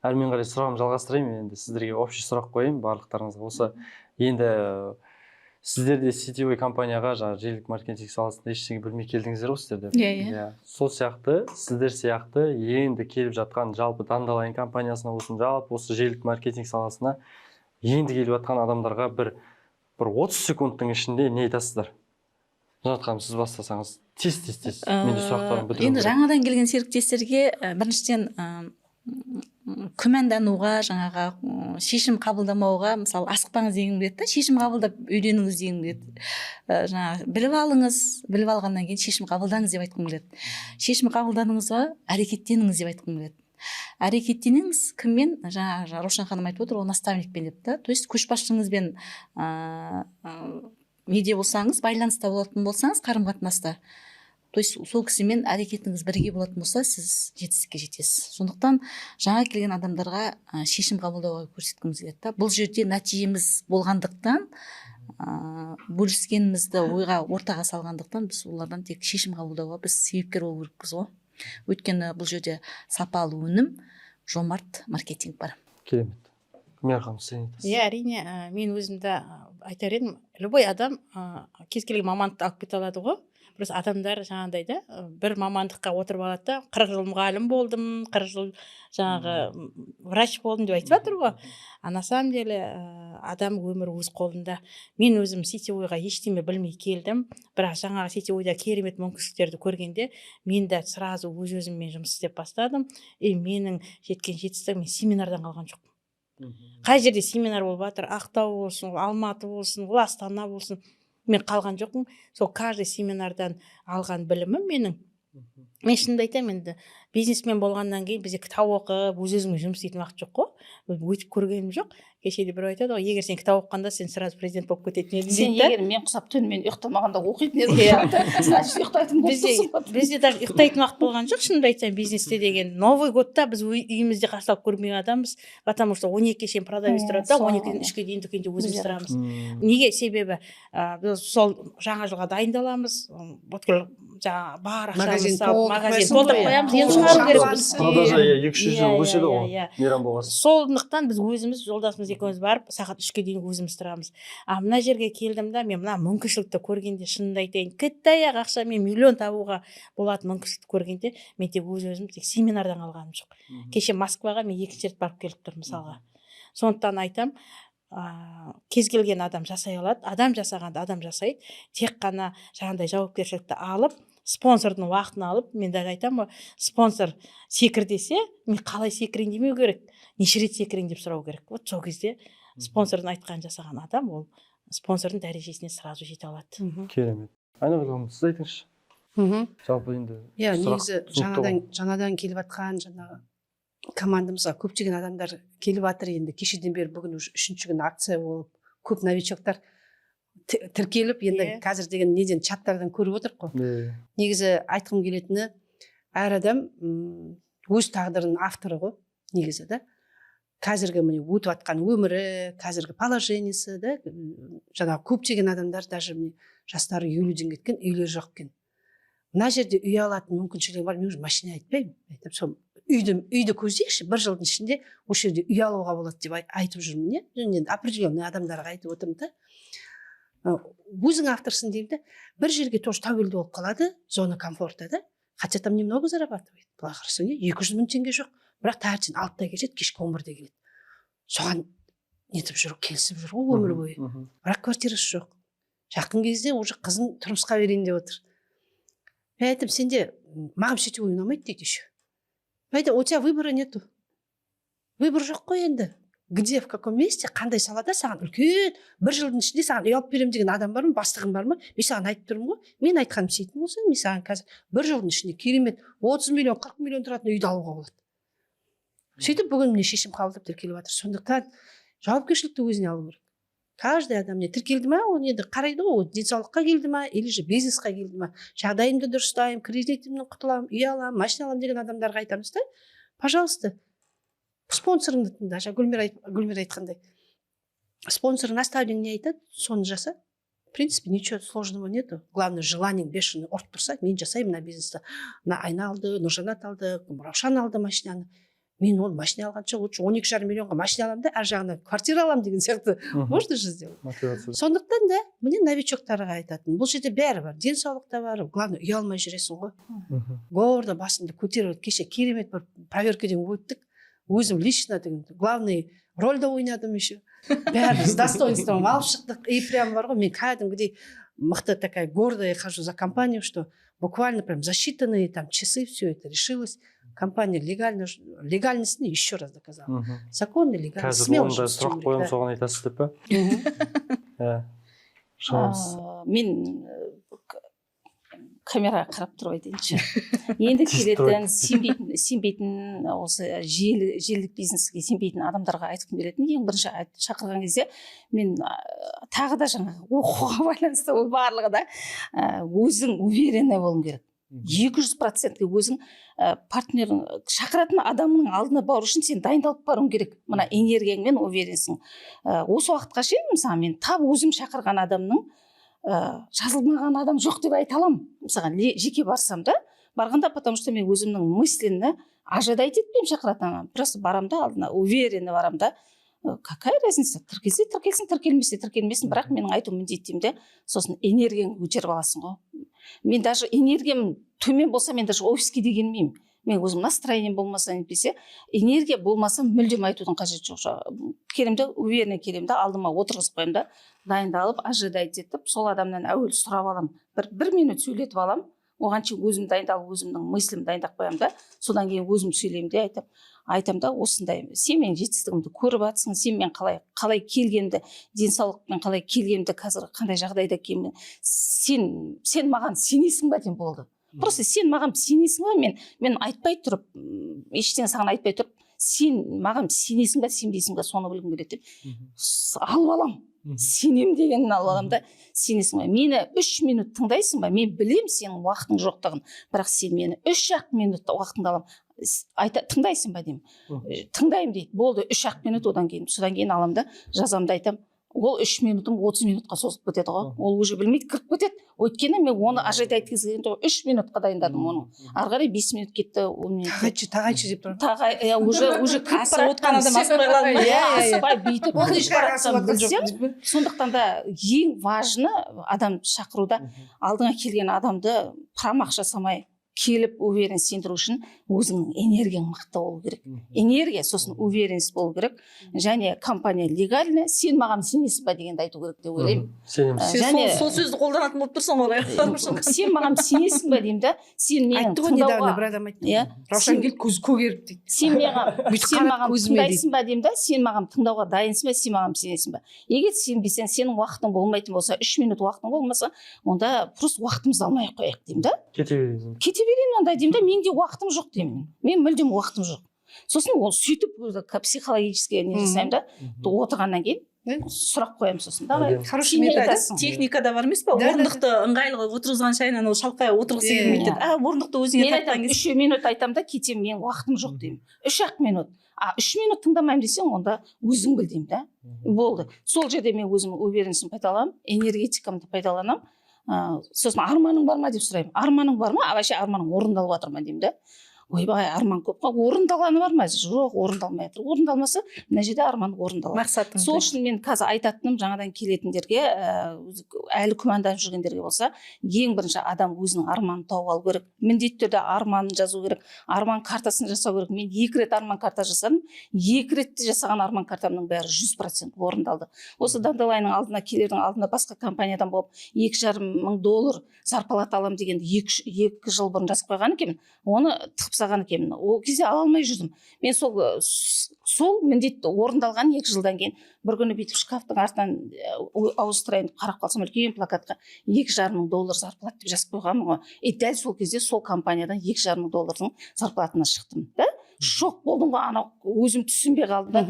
әрмен қарай сұрағымды жалғастырайын. Енді сіздерге общий сұрақ қояйын барлықтарыңызға. Осы енді сіздер де сетевой компанияға, жаңағы желілік маркетинг саласында ештеңе білмей келдіңіздер ғой сіздер де. Иә. Сол сияқты, сіздер сияқты енді келіп жатқан, жалпы Дандалайн компаниясына болсын, жалпы осы желілік маркетинг саласына енді келіп жатқан адамдарға бір 30 секундтың ішінде не айтасыздар? Жанат ханым, сіз бастасаңыз, тез, тез, тез, менде сұрақтарым бітіруім Енді керек. жаңадан келген серіктестерге біріншіден, күмәндануға, жаңағы шешім қабылдамауға, мысалы, асықпаңыз дегім келеді да, шешім қабылдап үйреніңіз дегім келеді. Жаңағы біліп алыңыз, біліп алғаннан кейін шешім қабылдаңыз деп айтқым келеді. Шешім қабылдадыңыз ба, әрекеттеніңіз деп айтқым келеді. Әрекеттеніңіз кіммен? Жаңағы Раушан ханым айтып отыр ғой, наставникпен деп та, то есть көшбасшыңызбен неде болсаңыз, байланыста болатын болсаңыз, қарым қатынаста, то есть сол кісімен әрекетіңіз бірге болатын болса, сіз жетістікке жетесіз. Сондықтан жаңа келген адамдарға шешім қабылдауға көрсеткіміз келеді да. Бұл жерде нәтижеміз болғандықтан, бөліскенімізді ойға, ортаға салғандықтан, біз олардан тек шешім қабылдауға біз себепкер болу керекпіз ғой. Өйткені бұл жерде сапалы өнім, жомарт маркетинг бар. Керемет. Гүлмира ханым, сіз не айтасыз? Иә, әрине, мен өзімді айтар едім, любой адам кез келген мамандықты алып кете алады ғой. Просто адамдар жаңағыдай да, бір мамандыққа отырып алады да, 40 жыл мұғалім болдым, 40 жыл жаңағы врач болдым деп айтып жатыр ғой. А на самом деле адам өмірі өз қолында. Мен өзім сетевойға ештеме білмей келдім, бірақ жаңағы сетевойда керемет мүмкіншіліктерді көргенде, мен де сразу өз өзіммен жұмыс істеп бастадым. И менің жеткен жетістігім, мен семинардан қалған жоқпын. Қай жерде семинар болып жатыр, Ақтау болсын, ол Алматы болсын, ол Астана болсын, мен қалған жоқпын. Сол каждый семинардан алған білімім менің. Мен шынымды айтамын, енді бизнесмен болғаннан кейін бізде кітап оқып, өз өзіңмен жұмыс істейтін уақыт жоқ қой. Өйтіп көргенім жоқ. Кеше де біреу айтады ғой: «Егер сен кітап оқығанда, сен сразу президент болып кететін едің», — Сен дейді да. егер мен құсап түнімен ұйықтамағанда оқитын едің, значит, ұйықтайтын болып Бізде тұрсың ғой. Бізде даже ұйықтайтын уақыт болған жоқ, шынымды айтсам. Бизнесте деген Новый годта біз үйімізде қарсы алып көрмеген адамбыз, потому что 12-ге шейін продавец тұрады да, 12-ден 3-ке дейін дүкенде өзіміз Бізде. тұрамыз. Неге? Себебі біз сол жаңа жылға дайындаламыз, бүткіл жаңағы бар ақшамызды Магазин салып, толтырып магазин қоясың толтырып ғой, қоямыз, иә. енді шығару керекпіз. Продажа, иә, 2-3 жыл өседі ғой иә. мейрам болған соң. Сондықтан біз өзіміз, жолдасымыз екеуміз барып, сағат 3-ке дейін өзіміз тұрамыз. А мына жерге келдім да, мен мына мүмкіншілікті көргенде, шынымды айтайын, кітаяқ ақшамен миллион табуға болатын мүмкіншілікті көргенде, мен тек өз өзім тек семинардан қалғаным жоқ. Кеше Москваға мен екінші рет барып келіп тұрмын, мысалға. Сондықтан айтам. Кез келген адам жасай алады. Адам жасағанды адам жасайды. Тек қана жаңағыдай жауапкершілікті алып, спонсордың уақытын алып. Мен даже айтамын ғой, спонсор «секір» десе, мен қалай секірейін демеу керек, неше рет секірейін деп сұрау керек. Вот сол кезде спонсордың айтқанын жасаған адам ол спонсордың дәрежесіне сразу жете алады. Керемет. Айнагүл ханым, сіз айтыңызшы. Жалпы енді Иә, сұрақ негізі түсінікті жаңадан ғой. жаңадан келіп жатқан жаңағы командамызға көптеген адамдар келіп жатыр. Енді кешеден бері, бүгін уже үшінші күн акция болып, көп новичоктар тіркеліп енді қазір деген неден, чаттардан көріп отырмық қой. Негізі айтқым келетіні, әр адам өз тағдырының авторы ғой негізі да. Қазіргі, міне, өтіп жатқан өмірі, қазіргі положениесі да, жаңағы көптеген адамдар, даже міне, жастары 50-ден кеткен, үйлері жоқ екен. Мына жерде үй алатын мүмкіншілігі бар. Мен уже машина айтпаймын, айтамын, сол үйді көздейікші, бір жылдың ішінде осы жерде үй алуға болады деп айтып жүрмін, иә. Енді определенный адамдарға айтып отырмын да. Өзің авторсың деймін да. Бір жерге тоже тәуелді болып қалады, зона комфорта да, хотя там немного зарабатывает, былай қарасаң, иә, 200 000 теңге жоқ, бірақ таңертең 6-да келеді, кешкі 11-де келеді. Соған нетіп жүр, келісіп жүр ғой өмір бойы. Бірақ квартирасы жоқ. Жақын кезде уже қызын тұрмысқа берейін деп отыр. Мен айттым: «Сенде маған сетевой ұнамайды», — дейді еще. Мен айтамын: «У тебя выбора нету, выбор жоқ қой енді. Где, в каком месте, қандай салада саған үлкен бір жылдың ішінде саған үй алып беремін деген адам бар ма, бастығың бар ма? Мен саған айтып тұрмын ғой. Мен айтқаным істейтін болсаң, мен саған қазір бір жылдың ішінде керемет 30 миллион, 40 миллион тұратын үйді алуға болады». Сөйтіп бүгін, міне, шешім қабылдап, тіркеліп жатыр. Сондықтан жауапкершілікті өзіне алу керек каждый адам. Не тіркелді ма, оны енді қарайды ғой, ол денсаулыққа келді ма или же бизнесқа келді ма. Жағдайымды дұрыстаймын, кредитімнен құтыламын, үй аламын, машина аламын деген адамдарға айтамыз да: пожалуйста, спонсорыңды тыңда. Жаңа Гүлмира айтқандай, спонсор, наставник не айтады, соны жаса. В принципе, ничего сложного нету. Главное, желаниең бешеный ұрып тұрса, мен жасаймын мына бизнесті. Мына Айна алды, Нұржанат алды, Раушан алды машинаны, мен ол машина алғанша лучше 12,5 миллионға машина аламын да, ар жағынан квартира аламын деген сияқты. Можно же сделать. Мотивация. Сондықтан да, міне, новичоктарға айтатын, бұл жерде бәрі бар, денсаулық та бар, главное, ұялмай жүресің ғой. Гордо басыңды көтеріп. Кеше керемет бір проверкадан өттік. Өзім лично деген главный рольда ойнадым еще. Бәрін с достоинством алып шықтық. И прям бар ғой, мен кәдімгідей мықты, такая гордая хожу за компанию, что буквально прям за считанные там часы все это решилось. Компания легально, легальностьін еще раз доказала. Законно, легально, Қазір смело оны да жұмыс істеу сұрақ керек, қоямын, да. соған айтасыз деп па? Иә, шығамыз. Мен камераға қарап тұрып айтайыншы енді. Тиісіп тұрып. Келетін сенбейтін, осы желілік бизнеске сенбейтін адамдарға айтқым келетін, ең бірінші шақырған кезде мен тағы да жаңағы оқуға байланысты, ол барлығы да, өзің уверенный болуың керек 200%-ке. Өзің партнерің, шақыратын адамның алдына бару үшін сен дайындалып баруың керек, мына энергияңмен уверенсің. Осы уақытқа шейін, мысалы, мен тап өзім шақырған адамның жазылмаған адам жоқ деп айта аламын, мысалға, жеке барсам да, барғанда, потому что мен өзімнің мысленно ожидать етпеймін шақыратын адам. Просто барамын да, алдына уверенно барамын да, какая разница, тіркелсе тіркелсін, тіркелмесе тіркелмесін, бірақ менің айтуым міндет деймін де. Сосын энергияңды көтеріп аласың ғой. Мен даже энергиям төмен болса, мен даже офиске де келмеймін. Мен өзім настроением болмаса, нетпесе, энергия болмаса, мүлдем айтудың қажеті жоқ. Келемін де, уверенно келемін да, алдыма отырғызып қоямын да, дайындалып, ожидать етіп, сол адамнан әуелі сұрап аламын, бір минут сөйлетіп аламын. Оған шейін өзім дайындалып, өзімнің мыслімді дайындап қоямын да, содан кейін өзім сөйлеймін де, айтамын да: осындай, сен менің жетістігімді көріп жатрсың, сен мен қалай келгенімді, денсаулықпен қалай келгенімді, қазір қандай жағдайда екенімді, сен маған сенесің ба деймін. Болды, просто сен маған сенесің ба? Мен айтпай тұрып, ештеңе саған айтпай тұрып, сен маған сенесің ба, сенбейсің ба, соны білгім келеді деп алып аламын. Сенемін дегенін алып аламын да: сенесің ба, мені 3 минут тыңдайсың ба? Мен білемін сенің уақытың жоқтығын, бірақ сен мені 3-ақ минут уақытыңды аламын, айта тыңдайсың ба деймін. «Тыңдаймын», — дейді. Болды, 3-ақ минут. Одан кейін, содан кейін аламын да, жазамын да, айтамын. Ол 3 минутым 30 минутқа созылып кетеді ғой. Ол уже білмейді, кіріп кетеді, өйткені мен оны ожидать еткізген жоқ, 3 минутқа дайындадым оны. Ары қарай 5 минут кетті, 10 минут. Тағайшы, тағайшы деп тұр. Тағай, иә, уже кіріп Асып бара отқан адам асықпай қалады ма? Иә, Иә, иә. асықпай бүйтіп Ол кіріп ешқайда бара асып жатқанын жатқан жоқ білсем. деп пе? Сондықтан да ең важны адам шақыруда алдыңа келген адамды промах жасамай. Келіп уверенность сендіру үшін өзіңнің энергияң мықты болу керек. Энергия, сосын уверенность болу керек. Және компания легальный, сен маған сенесің ба дегенді айту керек деп ойлаймын. Сенеміз. Сен Және- сол сөзді қолданатын болып тұрсың ғой. Сен маған сенесің ба деймін да, сен менің Айтты ғой недавно тыңдауға бір адам, айтты. Иә. Раушан келді, көзі көгеріп дейді. Сен маған Бүйтіп сен қарады маған көзіме дейді. тыңдайсың ба деймін да, сен маған тыңдауға дайынсың ба, сен маған сенесің ба? Егер сенбесең, сенің уақытың болмайтын болса, 3 минут уақытың болмаса, онда просто уақытымызды алмай ақ қояйық деймін да. Кете берейін. Кете берейін онда деймін да, менде уақытым жоқ деймін, мен мүлдем уақытым жоқ. Сосын ол сөйтіп өзі психологический не жасаймын да, отырғаннан кейін сұрақ қоямын сосын, давай. Әдемі. Хороший Сен не метод. айтасың? Техникада бар емес па? Да, да, Орындықты ыңғайлы қылып отырғызған сайын анау шалқая отырғысы келмейді деді. А орындықты өзіңе Мен тартқан айтамын, кезде 3 минут айтамын да кетемін, менің уақытым жоқ деймін, 3-ақ минут. А 3 минут тыңдамаймын десең, онда өзің біл деймін да, болды. Сол жерде мен өзімнің уверенность імді пайдаланамын, энергетикамды пайдаланамын. Сосын арманың бар ма деп сұраймын. Арманың бар ма, а вообще арманың орындалып жатыр ма деймін да. Ойбай, арман көп қой, орындалғаны бар ма? Жоқ, орындалмай жатыр. Орындалмаса, мына жерде арман орындалады. Мақсатың. Сол үшін мен қазір айтатыным жаңадан келетіндерге, әлі күмәнданып жүргендерге болса, ең бірінші адам өзінің арманын тауып алу керек. Міндетті түрде арманын жазу керек, арман картасын жасау керек. Мен екі рет арман карта жасадым. Екі ретте жасаған арман картамның бәрі 100% орындалды. Осы Дандалайнның алдына келердің алдында басқа компаниядан болып, 2,5 мың доллар зарплата аламын дегенді 2 жыл бұрын жазып қойған екенмін, оны тығып тастаған екенмін. Ол кезде ала алмай жүрдім мен. Сол сол міндетті орындалған. 2 жылдан кейін бір күні бүйтіп шкафтың артынан ауыстырайын деп қарап қалсам, үлкен плакатқа 2,5 мың доллар зарплата деп жазып қойғанмын ғой. И дәл сол кезде сол компаниядан 2,5 мың доллардың зарплатына шықтым да, шок болдым ғой анау, өзім түсінбей қалдым да,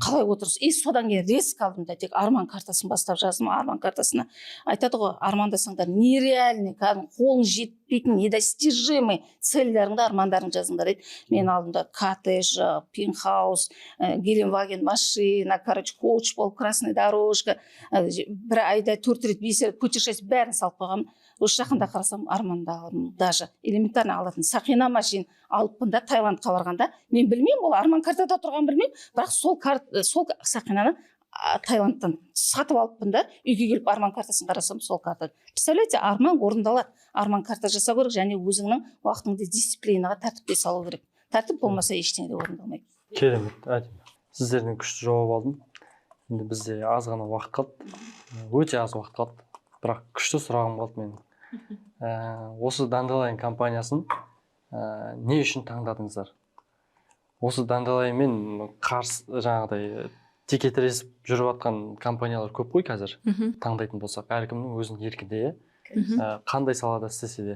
қалай отырсыз. И содан кейін резко алдым да, тек арман картасын бастап жаздым. Арман картасына айтады ғой, армандасаңдар, нереальный, кәдімгі қолың жетпейтін, недостижимый цель деріңді, армандарыңды жазыңдар дейді. Мен алдым да коттедж, пентхаус, Геленваген машина, короче, коуч болып, красный дорожка, бір айда төрт рет, бес рет путешествие, бәрін салып қойғанмын. Осы жақында қарасам, армандағым даже элементарно алатын сақина машин алыппын да. Таиландқа барғанда, мен білмеймін, ол арман картада тұрғанын білмеймін, бірақ сол сақинаны Таиландтан сатып алыппын да. Үйге келіп арман картасын қарасам, сол карта. Представляете, арман орындалады. Арман карта жасау керек және өзіңнің уақытыңды дисциплинаға, тәртіпке салу керек. Тәртіп болмаса, ештеңе де орындалмайды. Керемет, әдемі. Сіздерден күшті жауап алдым. Енді бізде аз ғана уақыт қалды, өте аз уақыт қалды, бірақ күшті сұрағым қалды менің. Осы Дандалайн компаниясын не үшін таңдадыңыздар? Осы Дандалайнмен қарсы жаңағыдай текетіресіп жүріп жатқан компаниялар көп қой қазір. Таңдайтын болсақ, әркімнің өзінің еркінде, иә. Қандай салада істесе де,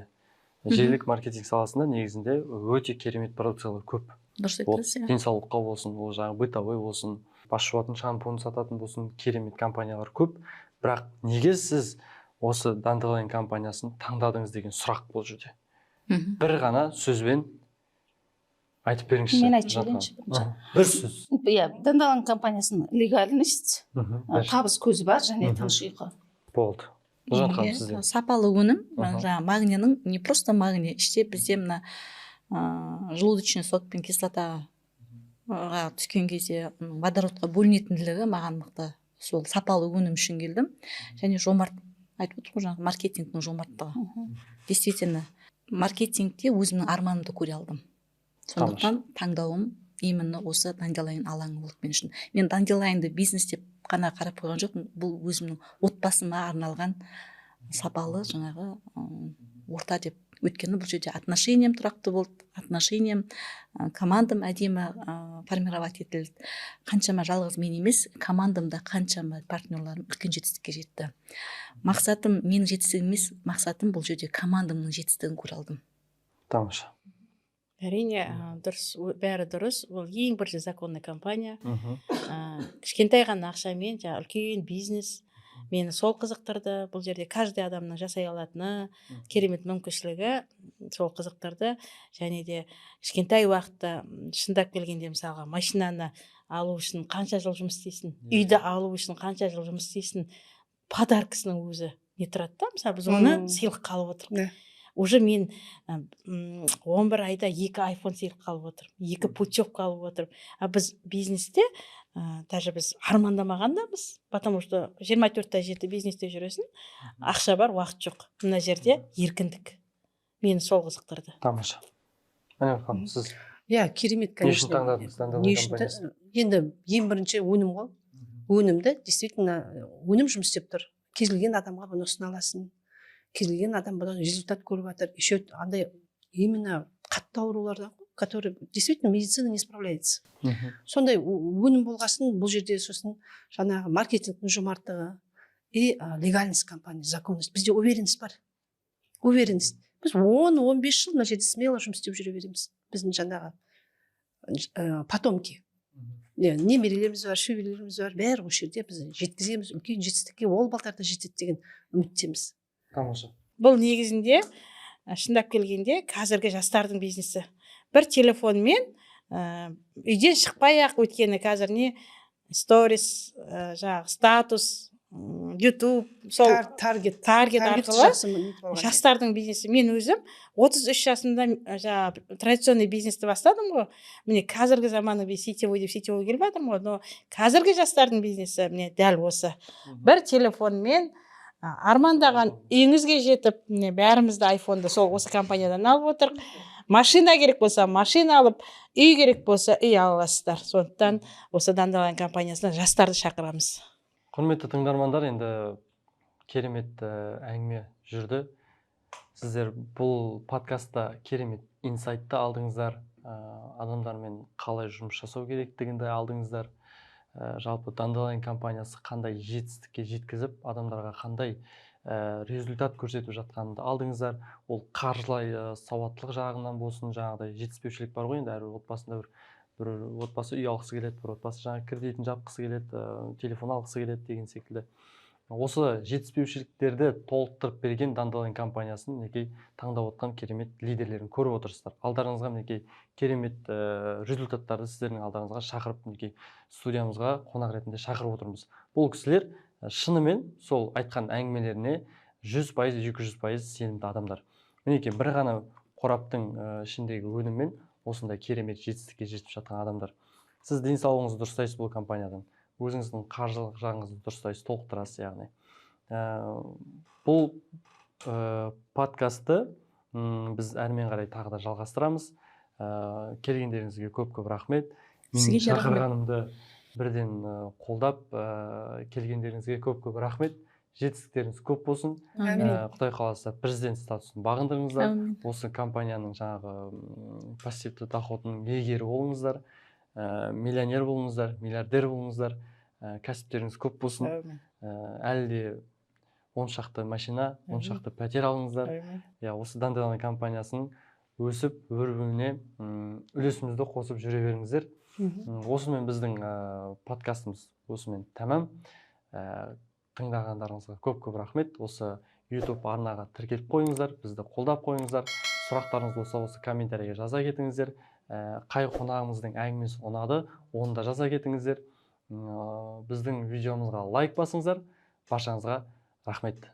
желілік маркетинг саласында негізінде өте керемет продукциялар көп. Дұрыс Ол айтасыз, иә. денсаулыққа болсын, ол жаңағы бытовой болсын, бас жуатын шампунь сататын болсын, керемет компаниялар көп. Бірақ неге сіз осы Дандалайн компаниясын таңдадыңыз деген сұрақ бұл жерде. Бір ғана сөзбен айтып беріңізші. Мен айтып Жанат жіберейінші ханым. бірінші. Бір сөз. Иә, Дандалайн компаниясының легальность, табыс көзі бар және тыныш ұйқы. Болды. Нұржан ханым, Иә, сізден. Сапалы өнім. Жаңағы магнийдің, не просто магний, іште бізде мына желудочный сок пен кислотаға түскен кезде водородқа бөлінетінділігі маған мықты. Сол сапалы өнім үшін келдім. Және жомарт, айтып отыр ғой, жаңағы маркетингтің жомарттығы. Действительно, маркетингте өзімнің арманымды көре алдым, сондықтан таңдауым именно осы Дандилайн алаңы болды мен үшін. Мен Дандилайнды бизнес деп қана қарап қойған жоқпын, бұл өзімнің отбасыма арналған сапалы жаңағы орта деп. Өйткені бұл жерде отношениям тұрақты болды, отношениям, командам әдемі формировать етілді. Қаншама жалғыз мен емес, командамда қаншама партнерларым үлкен жетістікке жетті. Мақсатым менің жетістігім емес, мақсатым бұл жерде командамның жетістігін көре алдым. Тамаша. Әрине, дұрыс, бәрі дұрыс. Ол ең бірінші законный компания. Кішкентай ғана ақшамен жаңағы үлкен бизнес, мені сол қызықтырды. Бұл жерде каждый адамның жасай алатыны, керемет мүмкіншілігі, сол қызықтырды. Және де кішкентай уақытта, шындап келгенде, мысалға, машинаны алу үшін қанша жыл жұмыс істейсің, үйді алу үшін қанша жыл жұмыс істейсің, подарка сының өзі не тұрады да. Мысалы, біз оны сыйлыққа алып отырмық. Уже мен 11 айда екі айфон сыйлыққа алып отырмын, екі путевка алып отырмын. А біз бизнесте даже біз армандамағандамыз, потому что 24 та 7 бизнесте жүресің, ақша бар, уақыт жоқ. Мына жерде еркіндік. Мені сол қызықтырды. Тамаша. Айнұр ханым, сіз Иә, керемет. не үшін Конечно. таңдадыңыз Дандалайн Не үшін компаниясын? Енді ең бірінші өнім ғой. Өнімді, действительно, өнім жұмыс істеп тұр. Кез келген адамға бұны ұсына аласың, кез келген адам бұдан результат көріп жатыр. Еще андай именно қатты аурулардан ғой, который действительно медицина не справляется. Сондай өнім болғасын бұл жерде, сосын жаңағы маркетингтің жомарттығы и легальность компании, законность. Бізде уверенность бар, уверенность. Біз 10-15 жыл мына жерде смело жұмыс істеп жүре береміз. Біздің жаңағы потомки, иә, немерелеріміз бар, шөберелеріміз бар, бәрі осы жерде. Біз жеткіземіз үлкен жетістікке, ол балдар да жетеді деген үміттеміз. Тамаша. Бұл негізінде шындап келгенде қазіргі жастардың бизнесі. Бір телефонмен үйден шықпай ақ, өйткені қазір не сторис, жаңағы статус, Ютуб, сол Таргет. Таргет Таргетті арқылы жақсы нетіп алған. Жастардың бизнесі. Мен өзім 33 жасымда жаңағы традиционный бизнесті бастадым ғой. Міне, қазіргі заманауи сетевой деп, сетевой келіп жатырмын ғой, но қазіргі жастардың бизнесі, міне, дәл осы: бір телефонмен армандаған үйіңізге жетіп. Міне, бәріміз де айфонды сол осы компаниядан алып отырық. Машина керек болса, машина алып, үй керек болса, үй ала аласыздар. Сондықтан осы Дандалайн компаниясына жастарды шақырамыз. Құрметті тыңдармандар, енді керемет әңгіме жүрді. Сіздер бұл подкастта керемет инсайтты алдыңыздар, адамдармен қалай жұмыс жасау керектігін де алдыңыздар, жалпы Дандалайн компаниясы қандай жетістікке жеткізіп, адамдарға қандай результат көрсетіп жатқанын да алдыңыздар. Ол қаржылай сауаттылық жағынан болсын, жаңағыдай жетіспеушілік бар ғой енді әрбір отбасында: бір отбасы үй алғысы келеді, бір отбасы жаңағы кредитін жапқысы келеді, телефон алғысы келеді деген секілді. Осы жетіспеушіліктерді толықтырып берген Дандалайн компаниясын, мінекей, таңдап отқан керемет лидерлерін көріп отырсыздар. Алдарыңызға, мінекей, керемет результаттарды сіздердің алдарыңызға шақырып, мінекей, студиямызға қонақ ретінде шақырып отырмыз. Бұл кісілер шынымен сол айтқан әңгімелеріне 100%, 200% сенімді адамдар. Мінекей, бір ғана қораптың ішіндегі өніммен осындай керемет жетістікке жетіп жатқан адамдар. Сіз денсаулығыңызды дұрыстайсыз бұл компаниядан, өзіңіздің қаржылық жағыңызды дұрыстайсыз, толықтырасыз. Яғни бұл подкастты біз әрмен қарай тағы да жалғастырамыз. Келгендеріңізге көп көп рахмет. Менің Сізге де рахмет. шақырғанымды бірден қолдап келгендеріңізге көп көп рахмет. Жетістіктеріңіз көп болсын. Әмин. Құдай қаласа, президент статусын бағындырыңыздар. Әумин. Осы компанияның жаңағы пассивті доходының иегері болыңыздар, миллионер болыңыздар, миллиардер болыңыздар, кәсіптеріңіз көп болсын. Әумин. Әлі де 10 шақты машина, он Әмин. шақты пәтер алыңыздар. Әумин. Иә, осы Дандалайн компаниясының өсіп өрбуіне үлесімізді қосып жүре беріңіздер. Осымен біздің подкастымыз осымен тәмам. Тыңдағандарыңызға көп көп рахмет. Осы YouTube арнаға тіркеліп қойыңыздар, бізді қолдап қойыңыздар. Сұрақтарыңыз болса, осы комментарийге жаза кетіңіздер. Қай қонағымыздың әңгімесі ұнады, оны да жаза кетіңіздер. Біздің видеомызға лайк басыңыздар. Баршаңызға рахмет.